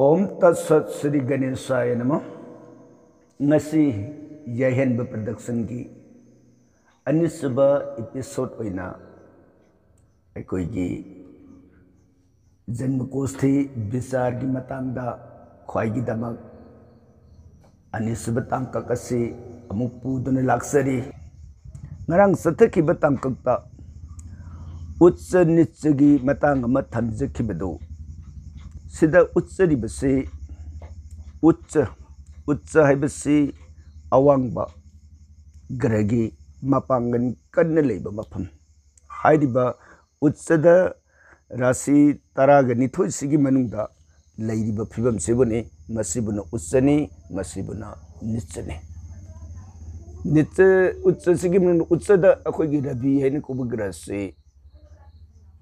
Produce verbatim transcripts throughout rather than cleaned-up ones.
ꯑꯣꯝ ꯇꯠ ꯁꯠ ꯁ꯭ꯔꯤ ꯒꯅꯦꯁꯥꯌ ꯅꯃ꯫ ꯉꯁꯤ ꯌꯥꯏꯍꯟꯕ ꯄ꯭ꯔꯗꯛꯁꯟꯒꯤ ꯑꯅꯤꯁꯨꯕ ꯏꯄꯤꯁꯣꯗ ꯑꯣꯏꯅ ꯑꯩꯈꯣꯏꯒꯤ ꯖꯟꯃꯀꯣꯁꯊꯤ ꯕꯤꯆꯥꯔꯒꯤ ꯃꯇꯥꯡꯗ ꯈ꯭ꯋꯥꯏꯒꯤꯗꯃꯛ ꯑꯅꯤꯁꯨꯕ ꯇꯥꯡꯀꯛ ꯑꯁꯤ ꯑꯃꯨꯛ ꯄꯨꯗꯨꯅ ꯂꯥꯛꯆꯔꯤ꯫ ꯉꯔꯥꯡ ꯆꯠꯊꯈꯤꯕ ꯇꯥꯡꯀꯛꯇ ꯎꯠꯆ ꯅꯤꯠꯆꯒꯤ ꯃꯇꯥꯡ ꯑꯃ ꯊꯝꯖꯈꯤꯕꯗꯨ, ꯁꯤꯗ ꯎꯠꯆꯔꯤꯕꯁꯤ, ꯎꯠꯆ, ꯎꯠꯆ ꯍꯥꯏꯕꯁꯤ ꯑꯋꯥꯡꯕ ꯒ꯭ꯔꯍꯒꯤ ꯃꯄꯥꯡꯒꯜ ꯀꯟꯅ ꯂꯩꯕ ꯃꯐꯝ꯫ ꯍꯥꯏꯔꯤꯕ ꯎꯠꯆꯗ ꯔꯥꯁꯤ ꯇꯔꯥꯒ ꯅꯤꯊꯣꯏꯁꯤꯒꯤ ꯃꯅꯨꯡꯗ ꯂꯩꯔꯤꯕ ꯐꯤꯕꯝꯁꯤꯕꯨꯅꯤ, ꯃꯁꯤꯕꯨꯅ ꯎꯠꯆꯅꯤ, ꯃꯁꯤꯕꯨꯅ ꯅꯤꯠꯆꯅꯤ꯫ ꯅꯤꯠꯆ, ꯎꯠꯆꯁꯤꯒꯤ ꯃꯅꯨꯡꯗ ꯎꯠꯆꯗ ꯑꯩꯈꯣꯏꯒꯤ ꯔꯕꯤ ꯍꯥꯏꯅ ꯀꯧꯕ ꯒ꯭ꯔꯍꯁꯤ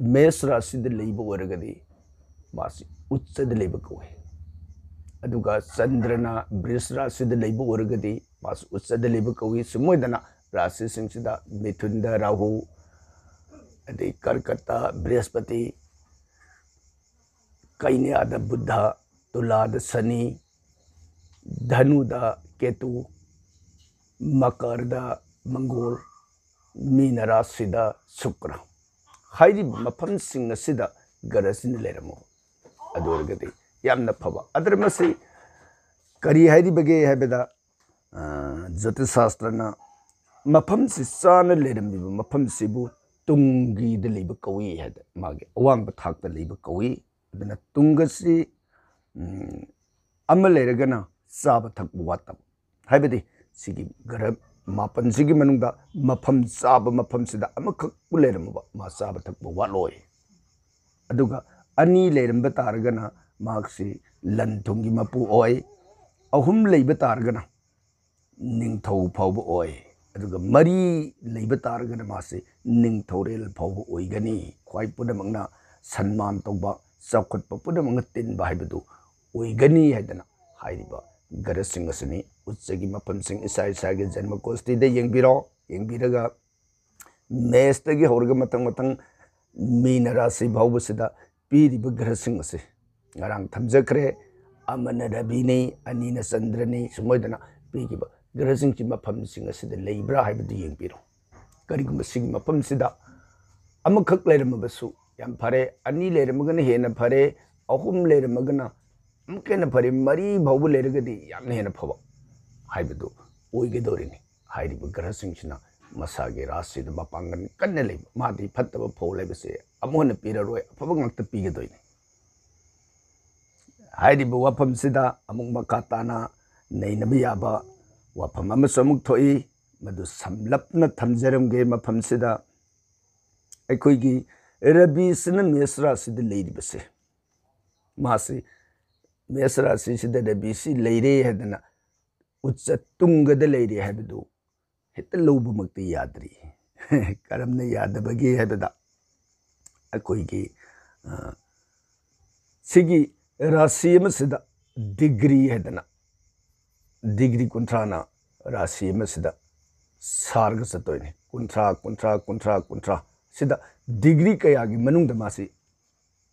ꯃꯦꯁ ꯔꯥꯁꯤꯗ ꯂꯩꯕ ꯑꯣꯏꯔꯒꯗꯤ ꯃꯥꯁꯤ ꯎꯠꯆꯗ ꯂꯩꯕ ꯀꯧꯏ꯫ ꯑꯗꯨꯒ ꯆꯟꯗ꯭ꯔꯅ ꯕ꯭ꯔꯤꯁ ꯔꯥꯁꯤꯗ ꯂꯩꯕ ꯑꯣꯏꯔꯒꯗꯤ ꯃꯥꯁꯨ ꯎꯠꯆꯗ ꯂꯩꯕ ꯀꯧꯏ꯫ ꯁꯨꯝ ꯑꯣꯏꯗꯅ ꯔꯥꯁꯤꯁꯤꯡꯁꯤꯗ ꯃꯤꯊꯨꯟꯗ ꯔꯥꯍꯨ, ꯑꯗꯩ ꯀꯔꯀꯠꯇ ꯕ꯭ꯔꯤꯍꯁꯄꯇꯤ, ꯀꯩꯅ꯭ꯌꯥꯗ ꯕꯨꯙ, ꯇꯨꯂꯥꯗ ꯁꯅꯤ, ꯙꯅꯨꯗ ꯀꯦꯇꯨ, ꯃꯀꯔꯗ ꯃꯪꯒꯣꯜ, ꯃꯤꯅ ꯔꯥꯁꯤꯗ ꯁꯨꯀ꯭ꯔ꯫ ꯍꯥꯏꯔꯤꯕ ꯃꯐꯝꯁꯤꯡ ꯑꯁꯤꯗ ꯒ꯭ꯔꯍꯁꯤꯅ ꯂꯩꯔꯝꯃꯣ꯫ ꯑꯗꯨ ꯑꯣꯏꯔꯒꯗꯤ ꯌꯥꯝꯅ ꯐꯕ꯫ ꯑꯗꯨꯅ ꯃꯁꯤ ꯀꯔꯤ ꯍꯥꯏꯔꯤꯕꯒꯦ ꯍꯥꯏꯕꯗ, ꯑ, ꯖ꯭ꯌꯣꯇꯤꯁ ꯁꯥꯁꯇ꯭ꯔꯅ ꯃꯐꯝꯁꯤ ꯆꯥꯅ ꯂꯩꯔꯝꯃꯤꯕ ꯃꯐꯝꯁꯤꯕꯨ ꯇꯨꯡꯒꯤꯗ ꯂꯩꯕ ꯀꯧꯏ ꯍꯥꯏꯗ, ꯃꯥꯒꯤ ꯑꯋꯥꯡꯕ ꯊꯥꯛꯇ ꯂꯩꯕ ꯀꯧꯏ꯫ ꯑꯗꯨꯅ ꯇꯨꯡꯒꯁꯤ, ꯎꯝ, ꯑꯃ ꯂꯩꯔꯒꯅ ꯆꯥꯕ ꯊꯛꯄ ꯋꯥꯠꯇꯕ꯫ ꯍꯥꯏꯕꯗꯤ ꯁꯤꯒꯤ ꯒ꯭ꯔꯍ ꯃꯥꯄꯟꯁꯤꯒꯤ ꯃꯅꯨꯡꯗ ꯃꯐꯝ ꯆꯥꯕ ꯃꯐꯝꯁꯤꯗ ꯑꯃꯈꯛꯄꯨ ꯂꯩꯔꯝꯃꯕ ꯃꯥ ꯆꯥꯕ ꯊꯛꯄ ꯋꯥꯠꯂꯣꯏ꯫ ꯑꯗꯨꯒ ꯑꯅꯤ ꯂꯩꯔꯝꯕ ꯇꯥꯔꯒꯅ ꯃꯍꯥꯛꯁꯤ ꯂꯟ ꯊꯨꯝꯒꯤ ꯃꯄꯨ ꯑꯣꯏ꯫ ꯑꯍꯨꯝ ꯂꯩꯕ ꯇꯥꯔꯒꯅ ꯅꯤꯡꯊꯧ ꯐꯥꯎꯕ ꯑꯣꯏ꯫ ꯑꯗꯨꯒ ꯃꯔꯤ ꯂꯩꯕ ꯇꯥꯔꯒꯅ ꯃꯥꯁꯤ ꯅꯤꯡꯊꯧꯔꯦꯜ ꯐꯥꯎꯕ ꯑꯣꯏꯒꯅꯤ꯫ ꯈ꯭ꯋꯥꯏ ꯄꯨꯝꯅꯃꯛꯅ ꯁꯟꯃꯥꯟ ꯇꯧꯕ, ꯆꯥꯎꯈꯠꯄ ꯄꯨꯝꯅꯃꯛꯅ ꯇꯤꯟꯕ ꯍꯥꯏꯕꯗꯨ ꯑꯣꯏꯒꯅꯤ ꯍꯥꯏꯗꯅ ꯍꯥꯏꯔꯤꯕ ꯒ꯭ꯔꯍꯁꯤꯡ ꯑꯁꯤꯅꯤ꯫ ꯎꯠꯆꯒꯤ ꯃꯐꯝꯁꯤꯡ ꯏꯁꯥ ꯏꯁꯥꯒꯤ ꯖꯟꯃ ꯀꯣꯁꯇꯤꯗ ꯌꯦꯡꯕꯤꯔꯣ꯫ ꯌꯦꯡꯕꯤꯔꯒ ꯃꯦꯁꯇꯒꯤ ꯍꯧꯔꯒ ꯃꯊꯪ ꯃꯊꯪ ꯃꯤꯅ ꯔꯥꯁꯤ ꯐꯥꯎꯕꯁꯤꯗ ꯄꯤꯔꯤꯕ ꯒ꯭ꯔꯍꯁꯤꯡ ꯑꯁꯤ ꯉꯔꯥꯡ ꯊꯝꯖꯈ꯭ꯔꯦ꯫ ꯑꯃꯅ ꯔꯕꯤꯅꯤ, ꯑꯅꯤꯅ ꯆꯟꯗ꯭ꯔꯅꯤ꯫ ꯁꯨꯝ ꯑꯣꯏꯗꯅ ꯄꯤꯈꯤꯕ ꯒ꯭ꯔꯍꯁꯤꯡꯁꯤ ꯃꯐꯝꯁꯤꯡ ꯑꯁꯤꯗ ꯂꯩꯕ꯭ꯔꯥ ꯍꯥꯏꯕꯗꯨ ꯌꯦꯡꯕꯤꯔꯣ꯫ ꯀꯔꯤꯒꯨꯝꯕ ꯁꯤꯒꯤ ꯃꯐꯝꯁꯤꯗ ꯑꯃꯈꯛ ꯂꯩꯔꯝꯃꯕꯁꯨ ꯌꯥꯝ ꯐꯔꯦ, ꯑꯅꯤ ꯂꯩꯔꯝꯃꯒꯅ ꯍꯦꯟꯅ ꯐꯔꯦ, ꯑꯍꯨꯝ ꯂꯩꯔꯝꯃꯒꯅ ꯑꯃꯨꯛꯀ ꯍꯦꯟꯅ ꯐꯔꯦ, ꯃꯔꯤ ꯐꯥꯎꯕ ꯂꯩꯔꯒꯗꯤ ꯌꯥꯝꯅ ꯍꯦꯟꯅ ꯐꯕ ꯍꯥꯏꯕꯗꯨ ꯑꯣꯏꯒꯗꯧꯔꯤꯅꯤ꯫ ꯍꯥꯏꯔꯤꯕ ꯒ꯭ꯔꯍꯁꯤꯡꯁꯤꯅ ꯃꯁꯥꯒꯤ ꯔꯥꯁꯤꯗ ꯃꯄꯥꯡꯒꯜ ꯀꯟꯅ ꯂꯩꯕ, ꯃꯥꯗꯤ ꯐꯠꯇꯕ ꯐꯧ ꯂꯩꯕꯁꯦ ꯑꯃꯨꯛ ꯍꯟꯅ ꯄꯤꯔꯔꯣꯏ, ꯑꯐꯕ ꯉꯥꯛꯇ ꯄꯤꯒꯗꯣꯏꯅꯤ꯫ ꯍꯥꯏꯔꯤꯕ ꯋꯥꯐꯝꯁꯤꯗ ꯑꯃꯨꯛ ꯃꯈꯥ ꯇꯥꯅ ꯅꯩꯅꯕ ꯌꯥꯕ ꯋꯥꯐꯝ ꯑꯃꯁꯨ ꯑꯃꯨꯛ ꯊꯣꯛꯏ꯫ ꯃꯗꯨ ꯁꯝꯂꯞꯅ ꯊꯝꯖꯔꯝꯒꯦ꯫ ꯃꯐꯝꯁꯤꯗ ꯑꯩꯈꯣꯏꯒꯤ ꯔꯕꯤꯁꯤꯅ ꯃꯦꯁ ꯔꯥꯁꯤꯗ ꯂꯩꯔꯤꯕꯁꯦ, ꯃꯥꯁꯤ ꯃꯦꯁ ꯔꯥꯁꯤꯁꯤꯗ ꯔꯕꯤꯁꯤ ꯂꯩꯔꯦ ꯍꯥꯏꯗꯅ ꯎꯠꯆ ꯇꯨꯡꯒꯗ ꯂꯩꯔꯦ ꯍꯥꯏꯕꯗꯨ ꯍꯦꯛꯇ ꯂꯧꯕꯃꯛꯇꯤ ꯌꯥꯗ꯭ꯔꯤ꯫ ꯀꯔꯝꯅ ꯌꯥꯗꯕꯒꯦ ꯍꯥꯏꯕꯗ, ꯑꯩꯈꯣꯏꯒꯤ, ꯑ, ꯁꯤꯒꯤ ꯔꯥꯁꯤ ꯑꯃꯁꯤꯗ ꯗꯤꯒ꯭ꯔꯤ ꯍꯥꯏꯗꯅ, ꯗꯤꯒ꯭ꯔꯤ ꯀꯨꯟꯊ꯭ꯔꯥꯅ ꯔꯥꯁꯤ ꯑꯃꯁꯤꯗ ꯁꯥꯔꯒ ꯆꯠꯇꯣꯏꯅꯤ꯫ ꯀꯨꯟꯊ꯭ꯔꯥ, ꯀꯨꯟꯊ꯭ꯔꯥ, ꯀꯨꯟꯊ꯭ꯔꯥ, ꯀꯨꯟꯊ꯭ꯔꯥ, ꯁꯤꯗ ꯗꯤꯒ꯭ꯔꯤ ꯀꯌꯥꯒꯤ ꯃꯅꯨꯡꯗ ꯃꯥꯁꯤ,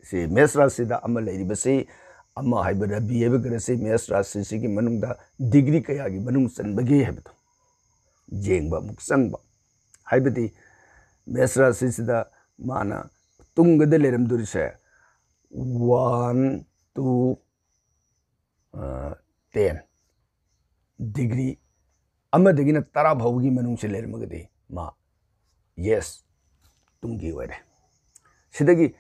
ꯁꯤ ꯃꯦꯁ ꯔꯥꯁꯤꯗ ꯑꯃ ꯂꯩꯔꯤꯕꯁꯤ, ꯑꯃ ꯍꯥꯏꯕ ꯔꯕꯤ ꯍꯥꯏꯕ ꯒ꯭ꯔꯍꯁꯤ ꯃꯦꯁ ꯔꯥꯁꯤꯁꯤꯒꯤ ꯃꯅꯨꯡꯗ ꯗꯤꯒ꯭ꯔꯤ ꯀꯌꯥꯒꯤ ꯃꯅꯨꯡ ꯆꯟꯕꯒꯦ ꯍꯥꯏꯕꯗꯣ ꯌꯦꯡꯕ ꯑꯃꯨꯛ ꯆꯪꯕ꯫ ꯍꯥꯏꯕꯗꯤ ꯃꯦꯁ ꯔꯥꯁꯤꯁꯤꯗ ꯃꯥꯅ ꯇꯨꯡꯒꯗ ꯂꯩꯔꯝꯗꯣꯔꯤꯁꯦ ꯋꯥꯟ, ꯇꯨ, ꯇꯦꯟ, ꯗꯤꯒ꯭ꯔꯤ ꯑꯃꯗꯒꯤꯅ ꯇꯔꯥ ꯐꯥꯎꯕꯒꯤ ꯃꯅꯨꯡꯁꯦ ꯂꯩꯔꯝꯃꯒꯗꯤ ꯃꯥ ꯌꯦꯁ, ꯇꯨꯡꯒꯤ ꯑꯣꯏꯔꯦ꯫ ꯁꯤꯗꯒꯤ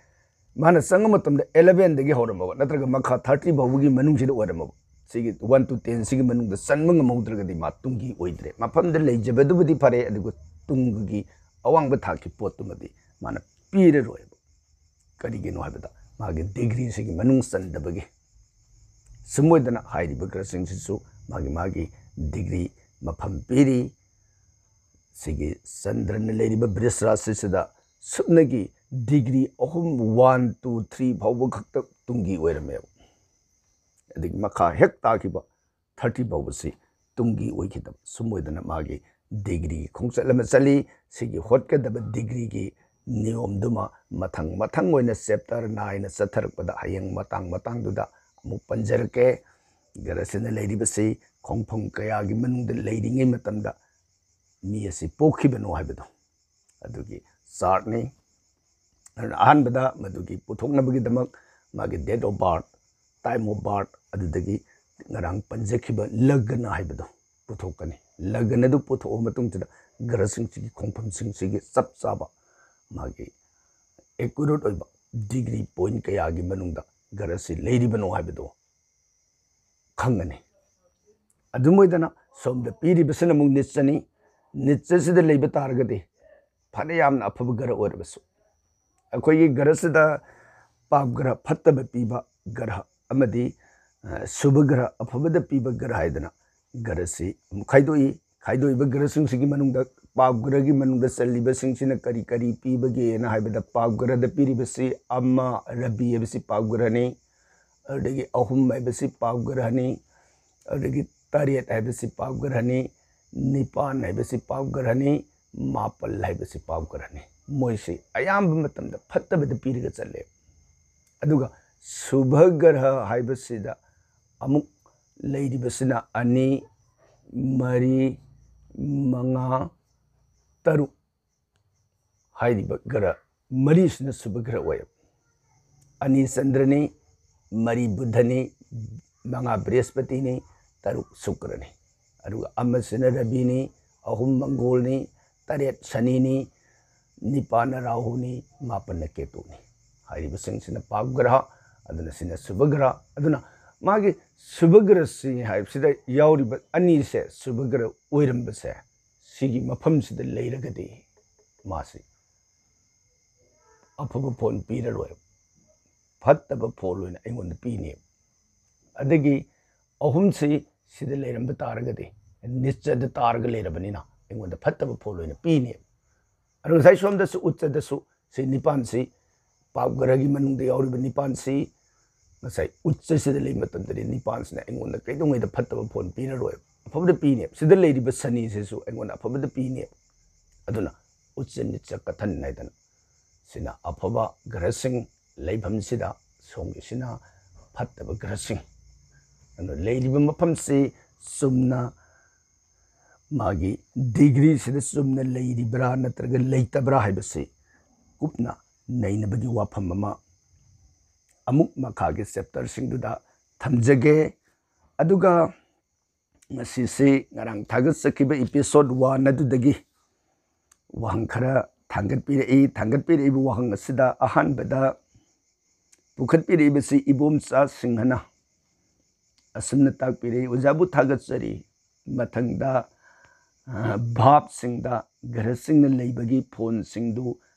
ꯃꯥꯅ ꯆꯪꯕ ꯃꯇꯝꯗ ꯑꯦꯂꯚꯦꯟꯗꯒꯤ ꯍꯧꯔꯝꯃꯕ ꯅꯠꯇ꯭ꯔꯒ ꯃꯈꯥ ꯊꯥꯔꯇꯤ ꯐꯥꯎꯕꯒꯤ ꯃꯅꯨꯡꯁꯤꯗ ꯑꯣꯏꯔꯝꯃꯕ, ꯁꯤꯒꯤ ꯋꯥꯟ ꯇꯨ ꯇꯦꯟ ꯁꯤꯒꯤ ꯃꯅꯨꯡꯗ ꯆꯟꯕ ꯉꯝꯍꯧꯗ꯭ꯔꯒꯗꯤ ꯃꯥ ꯇꯨꯡꯒꯤ ꯑꯣꯏꯗ꯭ꯔꯦ꯫ ꯃꯐꯝꯗ ꯂꯩꯖꯕꯗꯨꯕꯨꯗꯤ ꯐꯔꯦ, ꯑꯗꯨꯒ ꯇꯨꯡꯒꯤ ꯑꯋꯥꯡꯕ ꯊꯥꯛꯀꯤ ꯄꯣꯠꯇꯨꯃꯗꯤ ꯃꯥꯅ ꯄꯤꯔꯔꯣꯏꯕ꯫ ꯀꯔꯤꯒꯤꯅꯣ ꯍꯥꯏꯕꯗ ꯃꯥꯒꯤ ꯗꯤꯒ꯭ꯔꯤꯁꯤꯒꯤ ꯃꯅꯨꯡ ꯆꯟꯗꯕꯒꯤ꯫ ꯁꯨꯝ ꯑꯣꯏꯗꯅ ꯍꯥꯏꯔꯤꯕ ꯒ꯭ꯔꯍꯁꯤꯡꯁꯤꯁꯨ ꯃꯥꯒꯤ ꯃꯥꯒꯤ ꯗꯤꯒ꯭ꯔꯤ ꯃꯐꯝ ꯄꯤꯔꯤ꯫ ꯁꯤꯒꯤ ꯆꯟꯗ꯭ꯔꯅ ꯂꯩꯔꯤꯕ ꯕ꯭ꯔꯤꯁ ꯔꯥꯁꯤꯁꯤꯗ ꯁꯨꯞꯅꯒꯤ ꯗꯤꯒ꯭ꯔꯤ ꯑꯍꯨꯝ, ꯋꯥꯟ, ꯇꯨ, ꯊ꯭ꯔꯤ ꯐꯥꯎꯕ ꯈꯛꯇ ꯇꯨꯡꯒꯤ ꯑꯣꯏꯔꯝꯃꯦꯕ꯫ ꯑꯗꯒꯤ ꯃꯈꯥ ꯍꯦꯛ ꯇꯥꯈꯤꯕ ꯊꯥꯔꯇꯤ ꯐꯥꯎꯕꯁꯤ ꯇꯨꯡꯒꯤ ꯑꯣꯏꯈꯤꯗꯕ꯫ ꯁꯨꯝ ꯑꯣꯏꯗꯅ ꯃꯥꯒꯤ ꯗꯤꯒ꯭ꯔꯤꯒꯤ ꯈꯣꯡꯆꯠ ꯑꯃ ꯆꯠꯂꯤ꯫ ꯁꯤꯒꯤ ꯍꯣꯠꯀꯗꯕ ꯗꯤꯒ꯭ꯔꯤꯒꯤ ꯅꯤꯌꯣꯝꯗꯨꯃ ꯃꯊꯪ ꯃꯊꯪ ꯑꯣꯏꯅ ꯆꯦꯞꯇꯔ ꯅꯥꯏꯅ ꯆꯠꯊꯔꯛꯄꯗ ꯍꯌꯦꯡ ꯃꯇꯥꯡ ꯃꯇꯥꯡꯗꯨꯗ ꯑꯃꯨꯛ ꯄꯟꯖꯔꯛꯀꯦ꯫ ꯒ꯭ꯔꯍꯁꯤꯅ ꯂꯩꯔꯤꯕꯁꯤ ꯈꯣꯡꯐꯝ ꯀꯌꯥꯒꯤ ꯃꯅꯨꯡꯗ ꯂꯩꯔꯤꯉꯩ ꯃꯇꯝꯗ ꯃꯤ ꯑꯁꯤ ꯄꯣꯛꯈꯤꯕꯅꯣ ꯍꯥꯏꯕꯗꯣ ꯑꯗꯨꯒꯤ ꯆꯥꯔꯠꯅꯤ꯫ ꯑꯗꯨꯅ ꯑꯍꯥꯟꯕꯗ ꯃꯗꯨꯒꯤ ꯄꯨꯊꯣꯛꯅꯕꯒꯤꯗꯃꯛ ꯃꯥꯒꯤ date of birth, time of birth, ꯑꯗꯨꯗꯒꯤ ꯉꯔꯥꯡ ꯄꯟꯖꯈꯤꯕ ꯂꯒꯅ ꯍꯥꯏꯕꯗꯣ ꯄꯨꯊꯣꯛꯀꯅꯤ꯫ ꯂꯒꯅꯗꯨ ꯄꯨꯊꯣꯛꯑ ꯃꯇꯨꯡꯁꯤꯗ ꯒ꯭ꯔꯍꯁꯤꯡꯁꯤꯒꯤ ꯈꯣꯡꯐꯝꯁꯤꯡꯁꯤꯒꯤ ꯆꯞ ꯆꯥꯕ ꯃꯥꯒꯤ ꯑꯦꯀꯨꯔꯦꯠ ꯑꯣꯏꯕ ꯗꯤꯒ꯭ꯔꯤ ꯄꯣꯏꯟ ꯀꯌꯥꯒꯤ ꯃꯅꯨꯡꯗ ꯒ꯭ꯔꯍꯁꯤ ꯂꯩꯔꯤꯕꯅꯣ ꯍꯥꯏꯕꯗꯣ ꯈꯪꯒꯅꯤ꯫ ꯑꯗꯨꯝ ꯑꯣꯏꯗꯅ ꯁꯣꯝꯗ ꯄꯤꯔꯤꯕꯁꯤꯅ ꯑꯃꯨꯛ ꯅꯤꯠꯆꯅꯤ꯫ ꯅꯤꯠꯆꯁꯤꯗ ꯂꯩꯕ ꯇꯥꯔꯒꯗꯤ ꯐꯅ ꯌꯥꯝꯅ ꯑꯐꯕ ꯒ꯭ꯔꯍ ꯑꯣꯏꯔꯕꯁꯨ ꯑꯩꯈꯣꯏꯒꯤ ꯒ꯭ꯔꯍꯁꯤꯗ ꯄꯥꯞ ꯒ꯭ꯔꯍ, ꯐꯠꯇꯕ ꯄꯤꯕ ꯒ꯭ꯔꯍ ꯑꯃꯗꯤ, ꯑ, ꯁꯨꯚ ꯒ꯭ꯔꯍ, ꯑꯐꯕꯗ ꯄꯤꯕ ꯒ꯭ꯔꯍ ꯍꯥꯏꯗꯅ ꯒ꯭ꯔꯍꯁꯤ ꯑꯃꯨꯛ ꯈꯥꯏꯗꯣꯛꯏ꯫ ꯈꯥꯏꯗꯣꯛꯏꯕ ꯒ꯭ꯔꯍꯁꯤꯡꯁꯤꯒꯤ ꯃꯅꯨꯡꯗ ꯄꯥꯞ ꯒ꯭ꯔꯍꯒꯤ ꯃꯅꯨꯡꯗ ꯆꯜꯂꯤꯕꯁꯤꯡꯁꯤꯅ ꯀꯔꯤ ꯀꯔꯤ ꯄꯤꯕꯒꯦꯅ ꯍꯥꯏꯕꯗ ꯄꯥꯞ ꯒ꯭ꯔꯍꯗ ꯄꯤꯔꯤꯕꯁꯤ ꯑꯃ, ꯔꯕꯤ ꯍꯥꯏꯕꯁꯤ ꯄꯥꯞ ꯒ꯭ꯔꯍꯅꯤ꯫ ꯑꯗꯨꯗꯒꯤ ꯑꯍꯨꯝ ꯍꯥꯏꯕꯁꯤ ꯄꯥꯞ ꯒ꯭ꯔꯍꯅꯤ꯫ ꯑꯗꯨꯗꯒꯤ ꯇꯔꯦꯠ ꯍꯥꯏꯕꯁꯤ ꯄꯥꯞ ꯒ꯭ꯔꯍꯅꯤ꯫ ꯅꯤꯄꯥꯟ ꯍꯥꯏꯕꯁꯤ ꯄꯥꯞ ꯒ꯭ꯔꯍꯅꯤ꯫ ꯃꯥꯄꯜ ꯍꯥꯏꯕꯁꯤ ꯄꯥꯞ ꯒ꯭ꯔꯍꯅꯤ꯫ ꯃꯣꯏꯁꯤ ꯑꯌꯥꯝꯕ ꯃꯇꯝꯗ ꯐꯠꯇꯕꯗ ꯄꯤꯔꯒ ꯆꯠꯂꯦ꯫ ꯑꯗꯨꯒ ꯁꯨꯚ ꯒ꯭ꯔꯍ ꯍꯥꯏꯕꯁꯤꯗ ꯑꯃꯨꯛ ꯂꯩꯔꯤꯕꯁꯤꯅ ꯑꯅꯤ, ꯃꯔꯤ, ꯃꯉꯥ, ꯇꯔꯨꯛ ꯍꯥꯏꯔꯤꯕ ꯒ꯭ꯔꯍ ꯃꯔꯤꯁꯤꯅ ꯁꯨꯚ ꯒ꯭ꯔꯍ ꯑꯣꯏ꯫ ꯑꯅꯤ ꯆꯟꯗ꯭ꯔꯅꯤ, ꯃꯔꯤ ꯕꯨꯙꯅꯤ, ꯃꯉꯥ ꯕ꯭ꯔꯤꯍꯁꯄꯇꯤꯅꯤ, ꯇꯔꯨꯛ ꯁꯨꯀ꯭ꯔꯅꯤ꯫ ꯑꯗꯨꯒ ꯑꯃꯁꯤꯅ ꯔꯕꯤꯅꯤ, ꯑꯍꯨꯝ ꯃꯪꯒꯣꯜꯅꯤ, ꯇꯔꯦꯠ ꯁꯅꯤꯅꯤ, ꯅꯤꯄꯥꯟꯅ ꯔꯥꯍꯨꯅꯤ, ꯃꯥꯄꯟꯅ ꯀꯦꯇꯨꯅꯤ꯫ ꯍꯥꯏꯔꯤꯕꯁꯤꯡꯁꯤꯅ ꯄꯥꯞ ꯒ꯭ꯔꯍ, ꯑꯗꯨꯅ ꯁꯤꯅ ꯁꯨꯚ ꯒ꯭ꯔꯍ꯫ ꯑꯗꯨꯅ ꯃꯥꯒꯤ ꯁꯨꯚ ꯒ꯭ꯔꯍꯁꯤ ꯍꯥꯏꯕꯁꯤꯗ ꯌꯥꯎꯔꯤꯕ ꯑꯅꯤꯁꯦ ꯁꯨꯚ ꯒ꯭ꯔꯍ ꯑꯣꯏꯔꯝꯕꯁꯦ ꯁꯤꯒꯤ ꯃꯐꯝꯁꯤꯗ ꯂꯩꯔꯒꯗꯤ ꯃꯥꯁꯤ ꯑꯐꯕ ꯐꯣꯟ ꯄꯤꯔꯔꯣꯏ, ꯐꯠꯇꯕ ꯐꯣꯟ ꯑꯣꯏꯅ ꯑꯩꯉꯣꯟꯗ ꯄꯤꯅꯤ꯫ ꯑꯗꯒꯤ ꯑꯍꯨꯝꯁꯤ ꯁꯤꯗ ꯂꯩꯔꯝꯕ ꯇꯥꯔꯒꯗꯤ, ꯅꯤꯠꯆꯗ ꯇꯥꯔꯒ ꯂꯩꯔꯕꯅꯤꯅ ꯑꯩꯉꯣꯟꯗ ꯐꯠꯇꯕ ꯐꯣꯟ ꯑꯣꯏꯅ ꯄꯤꯅꯤ꯫ ꯑꯗꯨ ꯉꯁꯥꯏ ꯁꯣꯝꯗꯁꯨ ꯎꯠꯆꯗꯁꯨ ꯁꯤ ꯅꯤꯄꯥꯟꯁꯤ, ꯄꯥꯞ ꯒ꯭ꯔꯍꯒꯤ ꯃꯅꯨꯡꯗ ꯌꯥꯎꯔꯤꯕ ꯅꯤꯄꯥꯟꯁꯤ ꯉꯁꯥꯏ ꯎꯠꯆꯁꯤꯗ ꯂꯩꯕ ꯃꯇꯝꯗꯗꯤ ꯅꯤꯄꯥꯟꯁꯤꯅ ꯑꯩꯉꯣꯟꯗ ꯀꯩꯗꯧꯉꯩꯗ ꯐꯠꯇꯕ ꯐꯣꯟ ꯄꯤꯔꯔꯣꯏ, ꯑꯐꯕꯗ ꯄꯤꯅꯦꯕ꯫ ꯁꯤꯗ ꯂꯩꯔꯤꯕ ꯁꯅꯤꯁꯤꯁꯨ ꯑꯩꯉꯣꯟꯗ ꯑꯐꯕꯗ ꯄꯤꯅꯦꯕ꯫ ꯑꯗꯨꯅ ꯎꯠꯆ ꯅꯤꯠꯆ ꯀꯊꯟ ꯍꯥꯏꯗꯅ ꯁꯤꯅ ꯑꯐꯕ ꯒ꯭ꯔꯍꯁꯤꯡ, ꯂꯩꯐꯝꯁꯤꯗ ꯁꯣꯝꯒꯤꯁꯤꯅ ꯐꯠꯇꯕ ꯒ꯭ꯔꯍꯁꯤꯡ꯫ ꯑꯗꯨꯅ ꯂꯩꯔꯤꯕ ꯃꯐꯝꯁꯤ ꯆꯨꯝꯅ ꯃꯥꯒꯤ ꯗꯤꯒ꯭ꯔꯤꯁꯤꯗ ꯆꯨꯝꯅ ꯂꯩꯔꯤꯕ꯭ꯔꯥ ꯅꯠꯇ꯭ꯔꯒ ꯂꯩꯇꯕ꯭ꯔꯥ ꯍꯥꯏꯕꯁꯤ ꯀꯨꯞꯅ ꯅꯩꯅꯕꯒꯤ ꯋꯥꯐꯝ ꯑꯃ ꯑꯃꯨꯛ ꯃꯈꯥꯒꯤ ꯆꯦꯞꯇꯔꯁꯤꯡꯗꯨꯗ ꯊꯝꯖꯒꯦ꯫ ꯑꯗꯨꯒ ꯉꯁꯤꯁꯤ ꯉꯔꯥꯡ ꯊꯥꯒꯠꯆꯈꯤꯕ ꯏꯄꯤꯁꯣꯗ ꯋꯥꯟ ꯑꯗꯨꯗꯒꯤ ꯋꯥꯍꯪ ꯈꯔ ꯊꯥꯡꯒꯠꯄꯤꯔꯛꯏ꯫ ꯊꯥꯡꯒꯠꯄꯤꯔꯛꯏꯕ ꯋꯥꯍꯪ ꯑꯁꯤꯗ ꯑꯍꯥꯟꯕꯗ ꯄꯨꯈꯠꯄꯤꯔꯛꯏꯕꯁꯤ ꯏꯕꯣꯝꯆꯥ ꯁꯤꯡꯍꯅ ꯑꯁꯨꯝꯅ ꯇꯥꯛꯄꯤꯔꯛꯏ: "ꯑꯣꯖꯥꯕꯨ ꯊꯥꯒꯠꯆꯔꯤ꯫ ꯃꯊꯪꯗ, ꯑ, ꯚꯥꯞꯁꯤꯡꯗ ꯒ꯭ꯔꯍꯁꯤꯡꯅ ꯂꯩꯕꯒꯤ ꯐꯣꯟꯁꯤꯡꯗꯨ